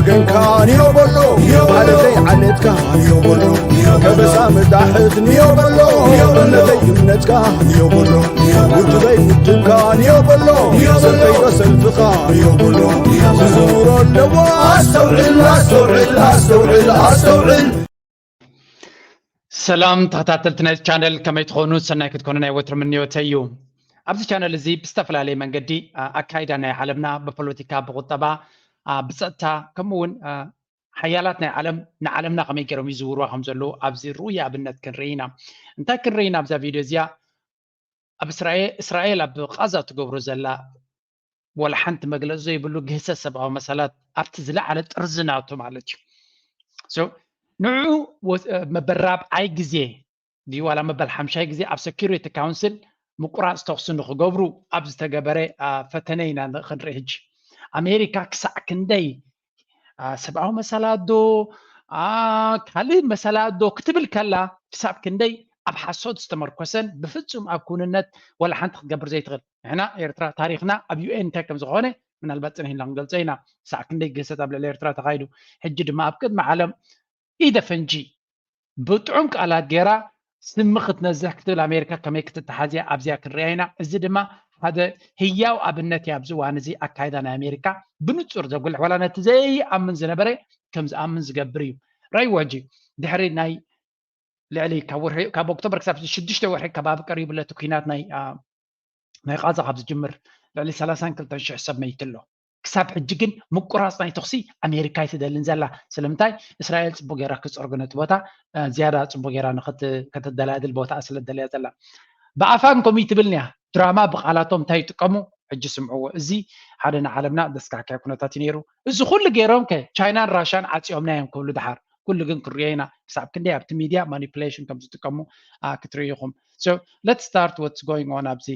ገንካ ንዮ በሎ፣ ዓለተይ ዓሌትካ ንዮ በሎ፣ ከበሳ መታሕት ንዮ በሎ፣ እምነተይ እምነትካ ንዮ በሎ፣ ውድበይ ውድብካ ንዮ በሎ፣ ሰልፈይ ዶ ሰልፍኻ ንዮ በሎ፣ ዝዝውሮ ኣለዎ። ኣስተውዕል ኣስተውዕል ኣስተውዕል ኣስተውዕል። ሰላም ተኸታተልቲ ናይዚ ቻነል፣ ከመይ ትኾኑ? ሰናይ ክትኮኑ ናይ ወትሩ ምንዮተይ እዩ። ኣብዚ ቻነል እዚ ብዝተፈላለየ መንገዲ ኣካይዳ ናይ ዓለምና፣ ብፖለቲካ፣ ብቁጠባ፣ ብፀጥታ፣ ከምኡ እውን ሓያላት ናይ ዓለም ንዓለምና ከመይ ገይሮም ይዝውርዋ ከም ዘለዉ ኣብዚ ርኡይ ኣብነት ክንርኢ ኢና። እንታይ ክንርኢ ኢና ኣብዛ ቪድዮ እዚኣ? ኣብ እስራኤል ኣብ ቃዛ ትገብሮ ዘላ ዋላ ሓንቲ መግለፂ ዘይብሉ ግህሰት ሰብኣዊ መሰላት ኣብቲ ዝለዓለ ጥርዚ ናቱ ማለት እዩ። ንዑ መበል ራብዓይ ግዜ ድዩ ዋላ መበል ሓምሻይ ግዜ ኣብ ሰኪሪቲ ካውንስል ምቁራፅ ተኽሲ ንክገብሩ ኣብ ዝተገበረ ፈተነ ኢና ክንርኢ። ሕጂ ኣሜሪካ ክሳዕ ክንደይ ሰብኣዊ መሰላት ዶ ካልእ መሰላት ዶ ክትብል ከላ ክሳብ ክንደይ ኣብ ሓሶት ዝተመርኮሰን ብፍፁም ኣብ ክውንነት ዋላ ሓንቲ ክትገብር ዘይትኽእል። ንሕና ኤርትራ ታሪኽና ኣብ ዩኤን እንታይ ከም ዝኾነ ምናልባት ፅንሕ ኢልና ክንገልፆ ኢና። ክሳዕ ክንደይ ግህሰት ኣብ ልዕሊ ኤርትራ ተኻይዱ። ሕጂ ድማ ኣብ ቅድሚ ዓለም ኢደ ፈንጂ ብጥዑም ቃላት ገይራ ስሚ ክትነዝሕ ክትብል ኣሜሪካ ከመይ ክትተሓዝያ ኣብዚኣ ክንሪኣ ኢና። እዚ ድማ ሓደ ህያው ኣብነት እዩ። ኣብዚ እዋን እዚ ኣካይዳ ናይ ኣሜሪካ ብንፁር ዘጉልሕ ዋላ ነቲ ዘይኣምን ዝነበረ ከም ዝኣምን ዝገብር እዩ። ራይዋ ሕጂ ድሕሪ ናይ ልዕሊ ካብ ወርሒ ካብ ኦክቶበር ክሳብ ሽዱሽተ ወርሒ ከባቢ ቀሪቡ ለቲ ኩናት ናይ ናይ ቃዛ ካብ ዝጅምር ልዕሊ ሰላሳን ክልተን ሽሕ ሰብ መይቱ ኣሎ። ክሳብ ሕጂ ግን ምቁራፅ ናይ ተኽሲ ኣሜሪካ ኣይትደልን ዘላ። ስለምንታይ? እስራኤል ፅቡቅ ገይራ ክፀርጎ ነቲ ቦታ ዝያዳ ፅቡቅ ገይራ ከተደላድል ቦታ ስለ ደለያ ዘላ። ብኣፋን ከምኡ ትብል ኒያ ድራማ ብቃላቶም እንታይ ይጥቀሙ ሕጂ ስምዕዎ። እዚ ሓደ ንዓለምና ዘስካሕክሐ ኩነታት እዩ ነይሩ። እዚ ኩሉ ገይሮም ከ ቻይናን ራሻን ዓፂኦምና እዮም ክብሉ ድሓር ኩሉ ግን ክሪኦ ኢና ክሳብ ክንደይ ኣብቲ ሚድያ ማኒፕሌሽን ከም ዝጥቀሙ ክትርኢ ኢኹም። So let's start what's going on ኣብዚ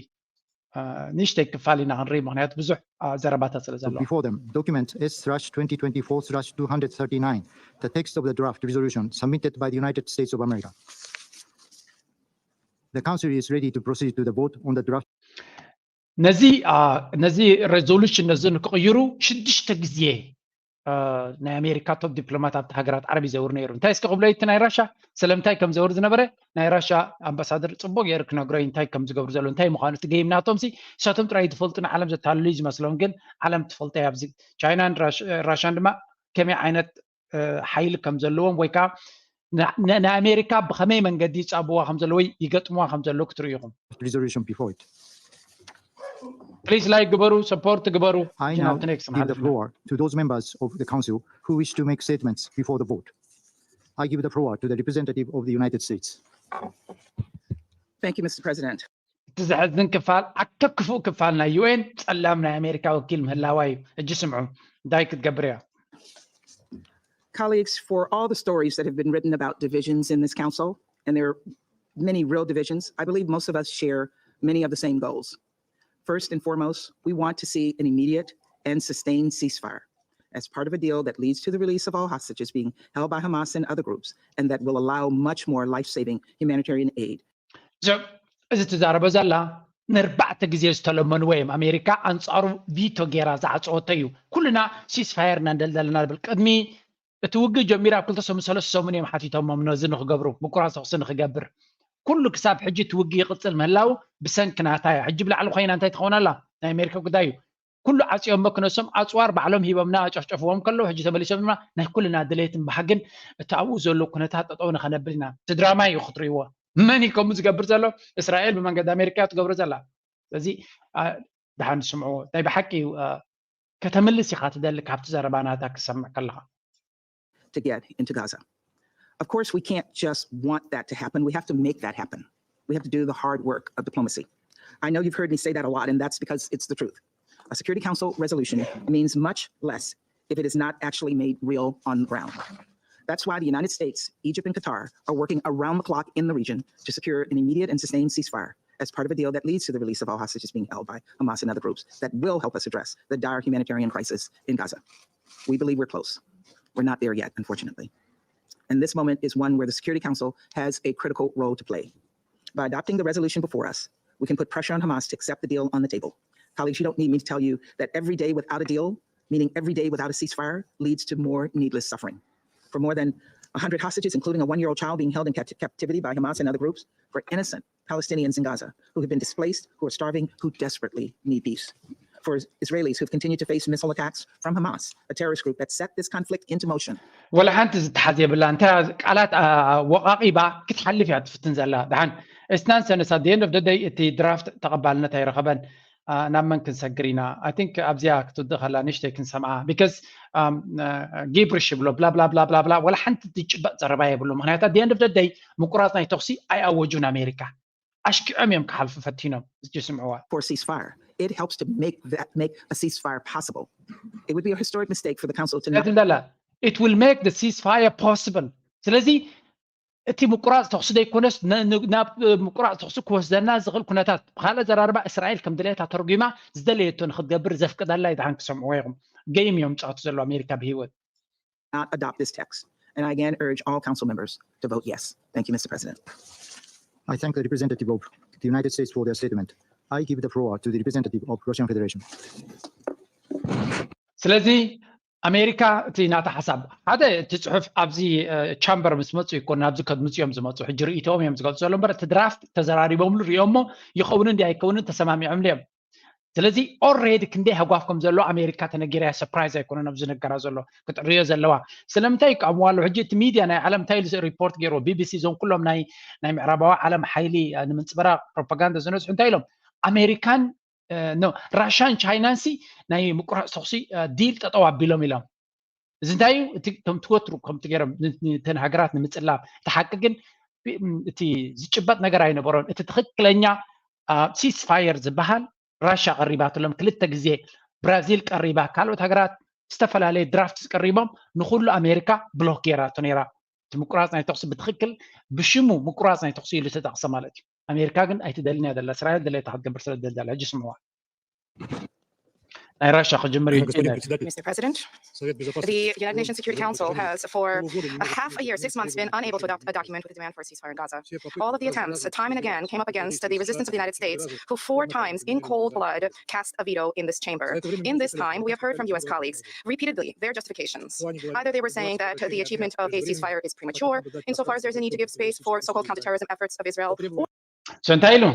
ንእሽተይ ክፋል ኢና ክንርኢ ምክንያቱ ብዙሕ ዘረባታት ስለ ዘሎ። Before them, document S slash twenty twenty-four slash two hundred thirty-nine, the text of the draft resolution submitted by the United States of America. The Council is ready to proceed to the vote on the draft. ነዚ ነዚ ሬዞሉሽን ነዚ ንክቕይሩ ሽዱሽተ ግዜ ናይ ኣሜሪካ ቶፕ ዲፕሎማት ኣብቲ ሃገራት ዓረብ ይዘውር ነይሩ። እንታይ እስኪ ክብሎ እቲ ናይ ራሻ ስለምንታይ ከም ዘውር ዝነበረ ናይ ራሻ ኣምባሳደር ፅቡቅ ገይሩ ክነግሮ እንታይ ከም ዝገብሩ ዘሎ እንታይ ምኳኑ እቲ ገይም ናቶም ሲ እሳቶም ጥራይ ዝፈልጡ ንዓለም ዘታልሉ እዩ ዝመስሎም፣ ግን ዓለም ትፈልጦ ኣብዚ ቻይናን ራሻን ድማ ከመይ ዓይነት ሓይሊ ከም ዘለዎም ወይ ከዓ ንኣሜሪካ ብከመይ መንገዲ ይፃብዋ ከም ዘለዉ ይገጥምዋ ከም ዘለዉ ክትርኢ ኢኹም። Resolution before it. Please like ግበሩ፣ support ግበሩ። I now give the floor to those members of the council who wish to make statements before the vote. I give the floor to the representative of the United States. Thank you, Mister President. እቲ ዘሕዝን ክፋል ኣከ ክፉእ ክፋል ናይ ዩኤን ፀላም ናይ ኣሜሪካ ወኪል ምህላዋ እዩ። ሕጂ ስምዑ እንታይ ክትገብር እያ። Colleagues, for all the stories that have been written about divisions in this council, and there are many real divisions, I believe most of us share many of the same goals. First and foremost, we want to see an immediate and sustained ceasefire as part of a deal that leads to the release of all hostages being held by Hamas and other groups, and that will allow much more life saving humanitarian aid. እዚ ትዛረቦ ዘላ ንርባዕተ ግዜ ዝተለመንዎ እዮም። ኣሜሪካ ኣንፃሩ ቪቶ ገይራ ዝዓፀወቶ እዩ። ኩልና ሲስፋየር ኢና ንደሊ ዘለና ንብል። ቅድሚ እቲ ውግእ ጀሚሩ ኣብ ክልተ ሰሙን ሰለስተ ሰሙን እዮም ሓቲቶሞም ነዚ ንክገብሩ ምቁራፅ ተኩሲ ንክገብር። ኩሉ ክሳብ ሕጂ እቲ ውግእ ይቅፅል ምህላው ብሰንኪ ናታ እዩ። ሕጂ ብላዕሊ ኮይና እንታይ ትኸውን ኣላ ናይ ኣሜሪካ ጉዳይ እዩ። ኩሉ ዓፅዮሞ ክነሶም ኣፅዋር ባዕሎም ሂቦምና ኣጨፍጨፍዎም ከለዉ ሕጂ ተመሊሶም ድማ ናይ ኩልና ድሌትን ባህግን እቲ ኣብኡ ዘሎ ኩነታት ጠጠው ንኸነብል ኢና። እቲ ድራማ እዩ ክትርእይዎ። መን እዩ ከምኡ ዝገብር ዘሎ? እስራኤል ብመንገዲ ኣሜሪካ እያ ትገብሮ ዘላ። ስለዚ ድሓን ስምዕዎ። ናይ ብሓቂ እዩ ከተምልስ ኢኻ ትደሊ ካብቲ ዘረባ ናታ ክሰምዕ ከለኻ። to get into Gaza. Of course, we can't just want that to happen. We have to make that happen. We have to do the hard work of diplomacy. I know you've heard me say that a lot, and that's because it's the truth. A Security Council resolution means much less if it is not actually made real on the ground. That's why the United States, Egypt, and Qatar are working around the clock in the region to secure an immediate and sustained ceasefire as part of a deal that leads to the release of all hostages being held by Hamas and other groups that will help us address the dire humanitarian crisis in Gaza. We believe we're close. We're not there yet, unfortunately. And this moment is one where the Security Council has a critical role to play. By adopting the resolution before us, we can put pressure on Hamas to accept the deal on the table. Colleagues, you don't need me to tell you that every day without a deal meaning every day without a ceasefire leads to more needless suffering. For more than one hundred hostages, including a one-year-old child being held in capt- captivity by Hamas and other groups, for innocent Palestinians in Gaza who have been displaced, who are starving, who desperately need peace. For Israelis who've continued to face missile attacks from Hamas, a terrorist group that set this conflict into motion. ወላ ሓንቲ ዝተሓዝ የብላ። እንታይ ቃላት ወቃቂባ ክትሓልፍ እያ ትፍትን ዘላ። ደሓን እስናን ሰነሳ the end of the day እቲ ድራፍት ተቐባልነት ኣይረኸበን። ናብ መን ክንሰግር ኢና? I think ኣብዚኣ ክትውድእ ከላ ንሽተይ ክንሰምዓ because ጊብሪሽ ይብሎ ብላ ብላ ብላ ብላ ብላ ወላ ሓንቲ ዝጭበጥ ዘረባ የብሉ። ምክንያቱ at the end of the day ምቁራፅ ናይ ተኩሲ ኣይኣወጁን ኣሜሪካ። ኣሽኪዖም እዮም ክሓልፉ ፈቲኖም። እስኪ ስምዕዋ። for ceasefire. It helps to make that make a ceasefire possible. It would be a historic mistake for the council to not ትብለላ it will make the ceasefire possible። ስለዚ እቲ ምቁራፅ ተኩሲ ዘይኮነስ ናብ ምቁራፅ ተኩሲ ክወስደና ዝኽእል ኩነታት ብካልእ ዘራርባ እስራኤል ከም ድሌታ ተርጉማ ዝደለየቶ ንክትገብር ዘፍቅደላ ይድሓን ክሰምዕዎ ኢኹም። ገይም እዮም ፃወቱ ዘለዉ ኣሜሪካ ብሂወት። not adopt this text. And I again urge all council members to vote yes. Thank you, Mister President. I thank the representative of the United States for their statement. I give the floor to the representative of Russian Federation. ስለዚ ኣሜሪካ እቲ ናታ ሓሳብ ሓደ እቲ ፅሑፍ ኣብዚ ቻምበር ምስ መፁ ይኮን ናብዚ ከድምፁ እዮም ዝመፁ። ሕጂ ርእይቶኦም እዮም ዝገልፁ ዘሎ እምበር እቲ ድራፍት ተዘራሪቦምሉ ሪኦሞ ይኸውን እንዲ ኣይከውንን ተሰማሚዖም እዮም። ስለዚ already ክንደይ ሃጓፍ ከም ዘሎ ኣሜሪካ ተነጊራ surprise ኣይኮነን ኣብዚ ነገራ ዘሎ ክትዕርዮ ዘለዋ። ስለምንታይ ይቃወምዋ ኣለዉ? ሕጂ እቲ ሚድያ ናይ ዓለም እንታይ ኢሉ report ገይርዎ? ቢቢሲ እዞም ኩሎም ናይ ናይ ምዕራባዊ ዓለም ሓይሊ ንምንፅብራቕ ፕሮፓጋንዳ ዝነዝሑ እንታይ ኢሎም? ኣሜሪካን ራሻን ቻይናን ሲ ናይ ምቁራፅ ተኩሲ ዲል ጠጠው ኣቢሎም ኢሎም። እዚ እንታይ እዩ? እቲ ከም ትወትሩ ከምቲ ገይሮም ነተን ሃገራት ንምፅላም። እቲ ሓቂ ግን እቲ ዝጭበጥ ነገር ኣይነበሮን። እቲ ትኽክለኛ ceasefire ዝበሃል ራሻ ቀሪባትሎም ክልተ ግዜ፣ ብራዚል ቀሪባ፣ ካልኦት ሃገራት ዝተፈላለየ ድራፍት ቀሪቦም ንኩሉ ኣሜሪካ ብሎክ ገይራቶ ነይራ። እቲ ምቁራፅ ናይ ተኩሲ ብትኽክል ብሽሙ ምቁራፅ ናይ ተኩሲ ኢሉ ተጠቕሰ ማለት እዩ። ኣሜሪካ ግን ኣይትደልን እያ ዘላ። እስራኤል ድሌታ ክትገብር ስለ ትደሊ ዘላ። ሕጂ ስምዕዋ። ናይ ራሻ ክጅምር እዩ። Mister President, the United Nations Security Council has for a half a year, six months, been unable to adopt a document with a demand for a ceasefire in Gaza. All of the attempts, time and again, came up against the resistance of the United States, who four times in cold blood cast a veto in this chamber. In this time, we have heard from U S colleagues repeatedly their justifications. Either they were saying that the achievement of a ceasefire is premature, insofar as there's a need to give space for so-called counterterrorism efforts of Israel, so እንታይ ኢሉ?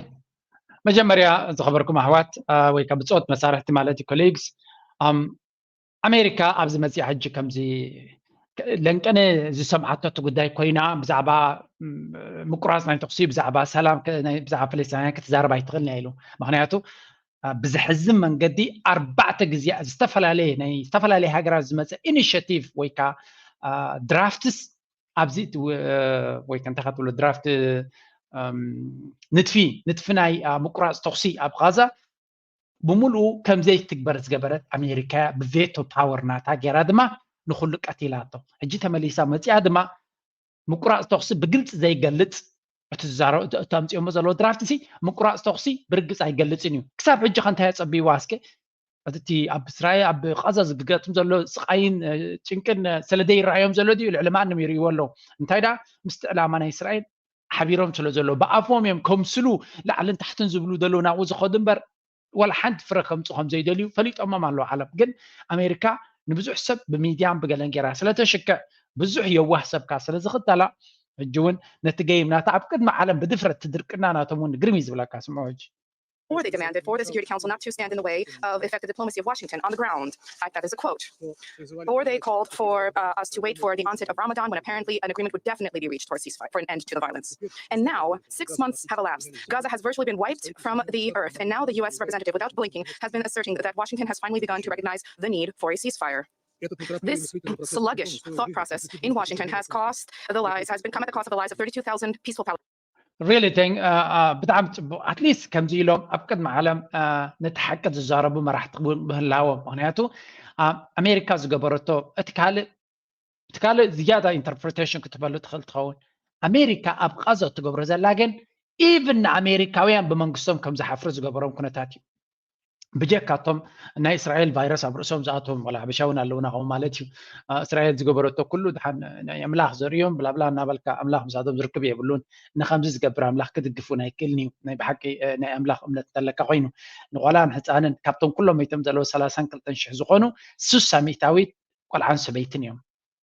መጀመርያ ዝኸበርኩም ኣሕዋት ወይ ከዓ ብፆት መሳርሕቲ ማለት እዩ colleagues፣ ኣሜሪካ ኣብዚ መፅያ ሕጂ ከምዚ ለንቀነ ዝሰምዓቶ እቲ ጉዳይ ኮይና ብዛዕባ ምቁራፅ ናይ ተኩሲ ብዛዕባ ሰላም ብዛዕባ ፍልስጤናውያን ክትዛረብ ኣይትኽእልን እያ ኢሉ። ምክንያቱ ብዘሕዝን መንገዲ ኣርባዕተ ግዜ ዝተፈላለየ ናይ ዝተፈላለየ ሃገራት ዝመፀ initiative ወይ ከዓ ድራፍትስ ኣብዚ ወይ ከምታ ክትብሎ ድራፍት ንድፊ ንድፊ ናይ ምቁራፅ ተኩሲ ኣብ ቃዛ ብምሉኡ ከምዘይትግበር ዝገበረት ኣሜሪካ ብቬቶ ፓወር ናታ ገይራ ድማ ንኩሉ ቀቲላቶ። ሕጂ ተመሊሳ መፂኣ ድማ ምቁራፅ ተኩሲ ብግልፂ ዘይገልፅ እቲ ዝዛረቡ እቲ ኣምፅኦሞ ዘለዎ ድራፍት ሲ ምቁራፅ ተኩሲ ብርግፅ ኣይገልፅን እዩ። ክሳብ ሕጂ ከ እንታይ ኣፀቢዋ እስከ እቲ ኣብ እስራኤል ኣብ ቃዛ ዝገጥም ዘሎ ስቃይን ጭንቅን ስለ ዘይረኣዮም ዘሎ ድዩ ልዕሊ ማንም ይርእይዎ ኣለዉ። እንታይ ደኣ ምስቲ ዕላማ ናይ እስራኤል ሓቢሮም ስለ ዘለዉ ብኣፎም እዮም ከምስሉ ላዕልን ታሕትን ዝብሉ ዘለዉ ናብኡ ዝኸዱ እምበር ዋላ ሓንቲ ፍረ ከምፁ ከም ዘይደልዩ ፈሊጦሞም ኣለዉ። ዓለም ግን ኣሜሪካ ንብዙሕ ሰብ ብሚድያን ብገለን ገይራ ስለተሽክዕ ብዙሕ የዋህ ሰብካ ስለ ዝኽተላ ሕጂ እውን ነቲ ገይም ናታ ኣብ ቅድሚ ዓለም ብድፍረት ትድርቅና ናቶም እውን ግርም እዩ ዝብለካ። ስምዖ ሕጂ Or they demanded for the Security Council not to stand in the way of effective diplomacy of Washington on the ground. I, that is a quote. Or they called for uh, us to wait for the onset of Ramadan, when apparently an agreement would definitely be reached for a ceasefire, for an end to the violence. And now, six months have elapsed. Gaza has virtually been wiped from the earth. And now the U S representative, without blinking, has been asserting that Washington has finally begun to recognize the need for a ceasefire. This sluggish thought process in Washington has cost the lives, has become at the cost of the lives of thirty-two thousand peaceful Palestinians. Really thing ብጣዕሚ ፅቡቅ። At least ከምዚ ኢሎም ኣብ ቅድሚ ዓለም ነቲ ሓቂ ዝዛረቡ መራሕቲ ምህላዎም። ምክንያቱ ኣሜሪካ ዝገበረቶ እቲ ካልእ እቲ ካልእ ዝያዳ interpretation ክትበሉ ትኽእል ትኸውን። ኣሜሪካ ኣብ ቃዛ እትገብሮ ዘላ ግን even ንኣሜሪካውያን ብመንግስቶም ከም ዝሓፍሩ ዝገበሮም ኩነታት እዩ። ብጀካቶም ናይ እስራኤል ቫይረስ ኣብ ርእሶም ዝኣቶም ወላ ሓበሻ እውን ኣለውና ከምኡ ማለት እዩ። እስራኤል ዝገበረቶ ኩሉ ድሓን ናይ ኣምላኽ ዘርእዮም ብላብላ እናበልካ ኣምላኽ ምሳቶም ዝርክብ የብሉን። ንከምዚ ዝገብር ኣምላኽ ክድግፍ እውን ኣይክእልን እዩ። ናይ ብሓቂ ናይ ኣምላኽ እምነት እንተለካ ኮይኑ ንቆልዓን ህፃንን ካብቶም ኩሎም መይቶም ዘለዉ ሰላሳን ክልተን ሽሕ ዝኾኑ ስሳ ሚእታዊት ቆልዓን ሰበይትን እዮም።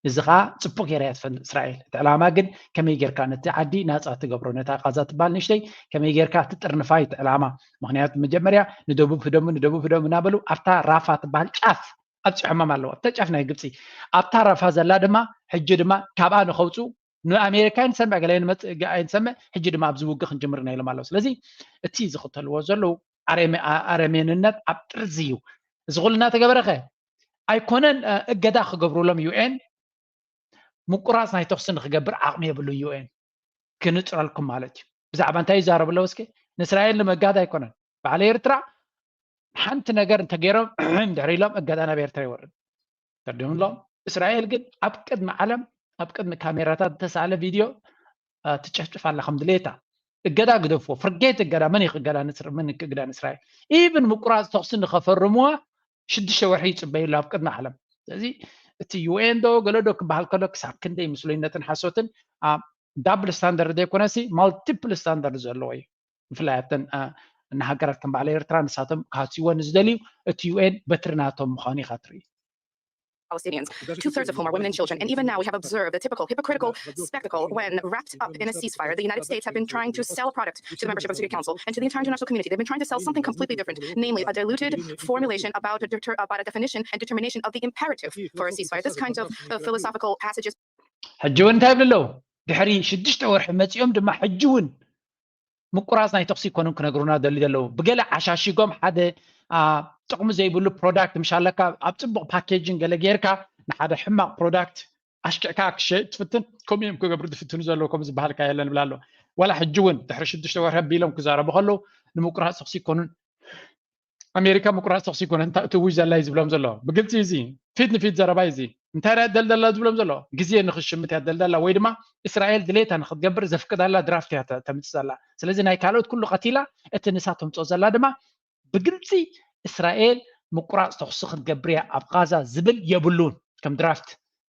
እዚ ከዓ ፅቡቅ ገይራ እያ ትፈልጥ እስራኤል። እቲ ዕላማ ግን ከመይ ጌርካ ነቲ ዓዲ ናፃ ትገብሮ፣ ነታ ቃዛ ትበሃል ንእሽተይ ከመይ ጌርካ ትጥርንፋ እዩ እቲ ዕላማ። ምክንያቱ መጀመርያ ንደቡብ ህደሙ ንደቡብ ህደሙ እናበሉ ኣብታ ራፋ ትበሃል ጫፍ ኣብፂሖሞም ኣለዉ። ኣብታ ጫፍ ናይ ግብፂ ኣብታ ራፋ ዘላ ድማ ሕጂ ድማ ካብኣ ንኸውፁ ንኣሜሪካ ኣይንሰምዕ ገለ ኣይንሰምዕ ሕጂ ድማ ኣብዚ ውግእ ክንጅምር ኢና ኢሎም ኣለዉ። ስለዚ እቲ ዝኽተልዎ ዘለዉ ኣረሜንነት ኣብ ጥርዚ እዩ። እዚ ኩሉ እናተገበረኸ ኣይኮነን እገዳ ክገብሩሎም ዩኤን ምቁራፅ ናይ ተኽሲ ንክገብር ዓቕሚ የብሉን ዩኤን። ክንፅረልኩም ማለት እዩ። ብዛዕባ እንታይ ይዛረቡ ኣለዉ እስኪ? ንእስራኤል ንምእጋድ ኣይኮነን። በዓል ኤርትራ ሓንቲ ነገር እንተገይሮም ድሕሪ ኢሎም እገዳ ናብ ኤርትራ ይወርድ። ተርዲምሎም እስራኤል ግን ኣብ ቅድሚ ዓለም ኣብ ቅድሚ ካሜራታት ዝተሳለ ቪድዮ ትጨፍጭፍ ኣላ ከም ድሌታ። እገዳ ግደፍዎ፣ ፍርጌት እገዳ መን ይክገዳ ምን ክግዳ ንእስራኤል ኢብን ምቁራፅ ተኽሲ ንከፈርምዋ ሽዱሽተ ወርሒ ይፅበዩ ኣሎ ኣብ ቅድሚ ዓለም። ስለዚ እቲ ዩኤን ዶ ገለ ዶ ክበሃል ከሎ ክሳብ ክንደይ ምስሉይነትን ሓሶትን ዳብል ስታንዳርድ ዘይኮነሲ ማልቲፕል ስታንዳርድ ዘለዎ እዩ። ብፍላይ ኣብተን ንሃገራት ከም በዓል ኤርትራ ንሳቶም ክሃስይዎ ንዝደልዩ እቲ ዩኤን በትሪ ናቶም ምዃኑ ኢኻ ትርኢ። Palestinians, two thirds of whom are women and children. And even now, we have observed a typical hypocritical spectacle when, wrapped up in a ceasefire, the United States have been trying to sell a product to the membership of the Security Council and to the entire international community. They've been trying to sell something completely different, namely a diluted formulation about a, deter- about a definition and determination of the imperative for a ceasefire. This kind of uh, philosophical passages. ሕጂ እውን እንታይ ይብሉ ኣለዉ? ድሕሪ ሽዱሽተ ወርሒ መፂኦም ድማ ሕጂ እውን ምቁራፅ ናይ ተኽሲ ይኮኑን ክነግሩና ደሊ ዘለዉ። ብገለ ዓሻሺጎም ሓደ ጥቕሚ ዘይብሉ ፕሮዳክት ምሻለካ ኣብ ፅቡቕ ፓኬጅን ገለ ጌርካ ንሓደ ሕማቕ ፕሮዳክት ኣሽቂዕካ ክሸጥ ትፍትን ከምኡ እዮም ክገብሩ ዝፍትኑ ዘለዉ ከም ዝበሃልካ የለን ብላ ኣሎ። ዋላ ሕጂ እውን ድሕሪ ሽዱሽተ ወርሒ ኣቢሎም ክዛረቡ ከለዉ ንምቁራፅ ተኽሲ ይኮኑን ኣሜሪካ ምቁራፅ ተኽሲ ይኮነ እትውጅ ዘላ እዩ ዝብሎም ዘሎ። ብግልፂ እዚ ፊት ንፊት ዘረባ እዚ እንታይ ዳ ደልደላ ዝብሎም ዘሎ ግዜ ንክሽምት እያ ደልደላ ወይ ድማ እስራኤል ድሌታ ንክትገብር ዘፍቅዳላ ድራፍት እያ ተምፅእ ዘላ። ስለዚ ናይ ካልኦት ኩሉ ቀቲላ እቲ ንሳ ተምፅኦ ዘላ ድማ ብግልፂ እስራኤል ምቁራፅ ተኽሲ ክትገብር እያ ኣብ ቃዛ ዝብል የብሉን ከም ድራፍት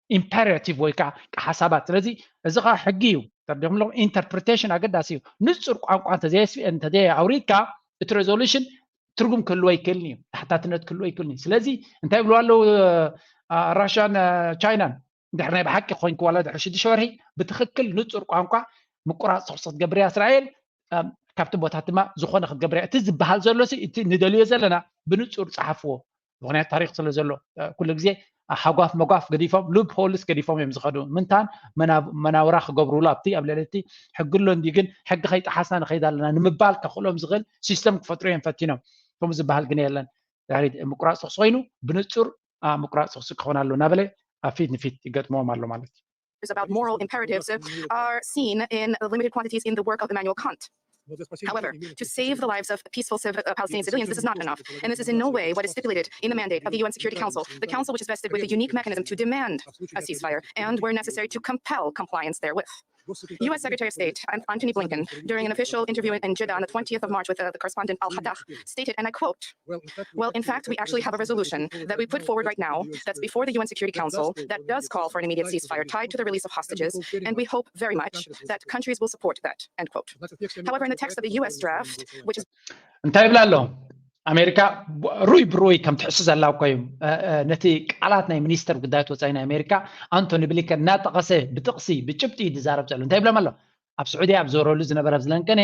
ኢምፐራቲቭ ወይ ከዓ ሓሳባት። ስለዚ እዚ ከዓ ሕጊ እዩ ተርዲኹም ኣለኹም። ኢንተርፕሪቴሽን ኣገዳሲ እዩ። ንፁር ቋንቋ እንተዘየስፍኤ እንተዘየኣውሪድካ እቲ ሬዞሉሽን ትርጉም ክህልዎ ኣይክእልን እዩ። ተሓታትነት ክህልዎ ኣይክእልን እዩ። ስለዚ እንታይ ይብልዋ ኣለዉ ራሽያን ቻይናን ድሕሪ ናይ ብሓቂ ኮይንክ ዋላ ድሕሪ ሽዱሽተ ወርሒ ብትክክል ንፁር ቋንቋ ምቁራፅ ተኩሲ ክትገብር እያ እስራኤል። ካብቲ ቦታት ድማ ዝኾነ ክትገብር እያ። እቲ ዝበሃል ዘሎ እቲ ንደልዮ ዘለና ብንፁር ፀሓፍዎ። ምክንያት ታሪክ ስለ ዘሎ ኩሉ ግዜ ሓጓፍ መጓፍ ገዲፎም ሉፕ ሆልስ ገዲፎም እዮም ዝኸዱ። ምንታን መናውራ ክገብሩሉ ኣብቲ ኣብ ልዕሊ እቲ ሕጊ ኣሎ እንዲ ግን ሕጊ ከይጠሓስና ንኸይድ ኣለና ንምባል ከኽእሎም ዝኽእል ሲስተም ክፈጥሩ እዮም ፈቲኖም። ከምኡ ዝበሃል ግን የለን። ድሕሪ ምቁራፅ ተኩሲ ኮይኑ ብንፁር ምቁራፅ ተኩሲ ክኾን ኣሎ እናበለ ኣብ ፊት ንፊት ይገጥምዎም ኣሎ ማለት እዩ። about moral imperatives are seen in limited quantities in the work of Immanuel Kant. However, to save the lives of peaceful civ- uh, Palestinian civilians, this is not enough. And this is in no way what is stipulated in the mandate of the U N Security Council, the council which is vested with a unique mechanism to demand a ceasefire and, where necessary, to compel compliance therewith. U S Secretary of State Antony Blinken, during an official interview in Jeddah on the twentieth of March with uh, the correspondent Al Haddad, stated, and I quote, well, in fact, we actually have a resolution that we put forward right now that's before the U N Security Council that does call for an immediate ceasefire tied to the release of hostages, and we hope very much that countries will support that, end quote. However, in the text of the U S draft, which is እንታይ ይብላ ኣሎ ኣሜሪካ ሩይ ብሩይ ከም ትሕሱ ዘላ እኮ እዩ። ነቲ ቃላት ናይ ሚኒስተር ጉዳያት ወፃኢ ናይ ኣሜሪካ ኣንቶኒ ብሊንከን እናጠቐሰ ብጥቕሲ ብጭብጢ እዩ ዝዛረብ ዘሎ። እንታይ ይብሎም ኣሎ ኣብ ስዑድያ ኣብ ዘወረሉ ዝነበረ ኣብ ዝለንቀነ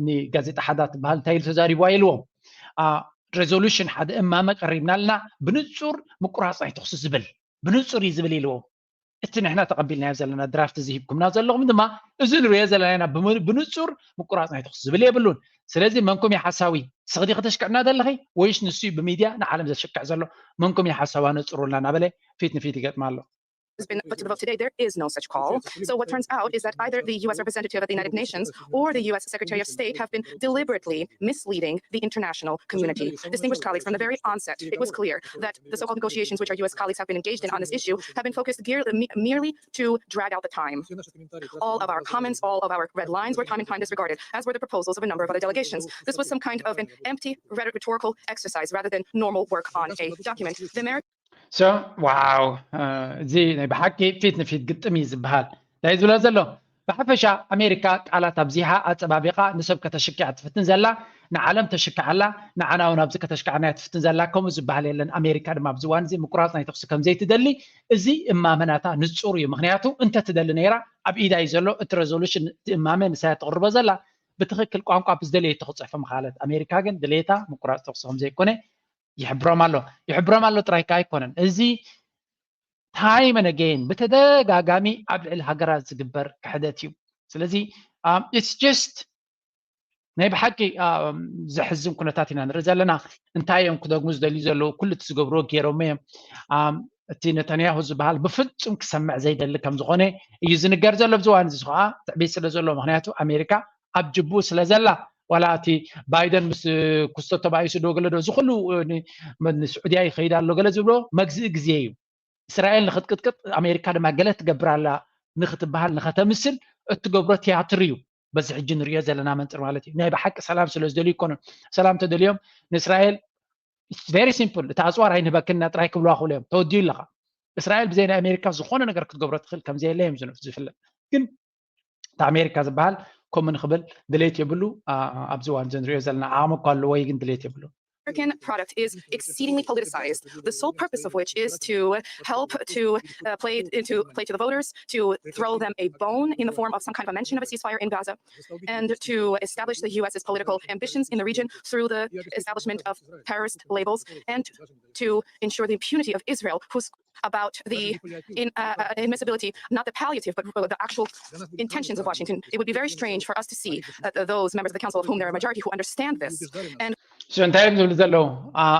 ንጋዜጣ ሓዳ ትበሃል እንታይ ኢሉ ተዛሪቡ ኢልዎም ሬዞሉሽን ሓደ እማመ ቀሪብና ኣለና ብንፁር ምቁራፅ ናይ ተኽሲ ዝብል ብንፁር እዩ ዝብል ኢልዎም እቲ ንሕና ተቐቢልናዮ ዘለና ድራፍት እዚ ሂብኩምና ዘለኹም ድማ እዚ ንሪኦ ዘለና ኢና ብንፁር ምቁራፅ ናይ ተኽሲ ዝብል የብሉን ስለዚ መንኩም እዩ ሓሳዊ ስኽዲ ከተሽክዕና ዘለኺ ወይስ ንሱ እዩ ብሚድያ ንዓለም ዘሽክዕ ዘሎ መንኩም እዩ ሓሳዊ ኣነፅሩልና እናበለ ፊት ንፊት ይገጥማ ኣሎ has been put to the vote today, there is no such call. So what turns out is that either the U S representative at the United Nations or the U S Secretary of State have been deliberately misleading the international community. Distinguished colleagues, from the very onset, it was clear that the so-called negotiations which our U S colleagues have been engaged in on this issue have been focused gear, me- merely to drag out the time. All of our comments, all of our red lines were time and time disregarded, as were the proposals of a number of other delegations. This was some kind of an empty rhetorical exercise rather than normal work on a document. The American So wow እዚ ናይ ብሓቂ ፊት ንፊት ግጥም እዩ ዝበሃል። እንታይ ዝብሎ ዘሎ? ብሓፈሻ ኣሜሪካ ቃላት ኣብዚሓ ኣፀባቢቓ ንሰብ ከተሽክዕ ትፍትን ዘላ፣ ንዓለም ተሽክዓላ፣ ንዓና እውን ኣብዚ ከተሽክዓና ትፍትን ዘላ። ከምኡ ዝበሃል የለን። ኣሜሪካ ድማ ኣብዚ እዋን እዚ ምቁራፅ ናይ ተኩሲ ከም ዘይትደሊ እዚ እማመናታ ንፁር እዩ። ምክንያቱ እንተትደሊ ነይራ ኣብ ኢዳ እዩ ዘሎ እቲ ሬዞሉሽን፣ እቲ እማመ ንሳያ ተቕርቦ ዘላ ብትኽክል ቋንቋ ብዝደለየቶ ክፅሕፎ ምኻለት። ኣሜሪካ ግን ድሌታ ምቁራፅ ተኩሲ ከም ዘይኮነ ይሕብሮም ኣሎ። ይሕብሮም ኣሎ ጥራይ ከኣ ኣይኮነን። እዚ time and again ብተደጋጋሚ ኣብ ልዕሊ ሃገራት ዝግበር ክሕደት እዩ። ስለዚ it's just ናይ ብሓቂ ዘሕዝን ኩነታት ኢና ንርኢ ዘለና። እንታይ እዮም ክደግሙ ዝደልዩ ዘለዉ? ኩሉ እቲ ዝገብርዎ ገይሮሞ እዮም። እቲ ነታንያሁ ዝበሃል ብፍጹም ክሰምዕ ዘይደሊ ከም ዝኾነ እዩ ዝንገር ዘሎ። ኣብዚ እዋን እዚ ከዓ ትዕቢት ስለ ዘሎ፣ ምክንያቱ ኣሜሪካ ኣብ ጅቡኡ ስለ ዘላ፣ ዋላ እቲ ባይደን ምስ ክስቶ ተባኢሱ ዶ ገለ ዶ እዚ ኩሉ ንስዑድያ ይኸይድ ኣሎ ገለ ዝብሎ መግዝኢ ግዜ እዩ። እስራኤል ንክትቅጥቅጥ ኣሜሪካ ድማ ገለ ትገብር ኣላ ንክትበሃል ንከተምስል እትገብሮ ትያትር እዩ። በዚ ሕጂ ንሪኦ ዘለና መንፅር ማለት እዩ። ናይ ብሓቂ ሰላም ስለ ዝደልዩ ይኮኑን። ሰላም ተደልዮም ንእስራኤል very simple፣ እቲ ኣፅዋር ኣይንህበክና ጥራይ ክብልዋ ክብሉ እዮም። ተወዲኡ ኣለካ። እስራኤል ብዘይ ናይ ኣሜሪካ ዝኾነ ነገር ክትገብሮ ትኽእል ከምዘየለ እዮም ዝፍለጥ። ግን እቲ ኣሜሪካ ዝበሃል ከምኡ ንክብል ድሌት የብሉ። ኣብዚ እዋን እዚ ንሪኦ ዘለና ዓቕሚ እኳ ኣለዎ ግን ድሌት የብሉ። American product is exceedingly politicized, the sole purpose of which is to help to uh, play to play to the voters, to throw them a bone in the form of some kind of a mention of a ceasefire in Gaza, and to establish the U S's political ambitions in the region through the establishment of terrorist labels, and to ensure the impunity of Israel, who's about the in, uh, admissibility, not the palliative, but the actual intentions of Washington. It would be very strange for us to see uh, those members of the council of whom there are a majority who understand this. And so እንታይ እዮም ዝብሉ ዘለዉ?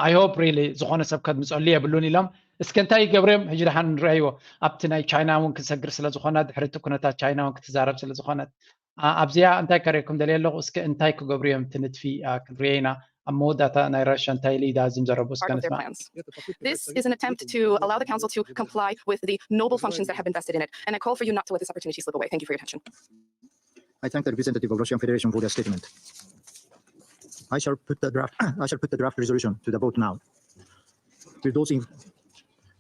I hope really ዝኾነ ሰብ ከድምፀሉ የብሉን ኢሎም። እስከ እንታይ ይገብርዮም ሕጂ ደሓን ንረኣይዎ። ኣብቲ ናይ ቻይና እውን ክሰግር ስለ ዝኾነ፣ ድሕሪ እቲ ኩነታት ቻይና እውን ክትዛረብ ስለ ዝኾነት፣ ኣብዚኣ እንታይ ከርእየኩም ደልየ ኣለኹ። እስከ እንታይ ክገብሩ እዮም እቲ ንጥፊ ክንርዮ ኢና። ኣብ መወዳእታ ናይ ራሻ እንታይ ኢሉ ኢዳ ዝም ዘረቡ እስከ ንስማ። This is an attempt to allow the council to comply with the noble functions that have been vested in it. And I call for you not to let this opportunity slip away. Thank you for your attention. I thank the representative of Russian Federation for their statement. I shall put the draft, I shall put the draft resolution to the vote now. Will those in,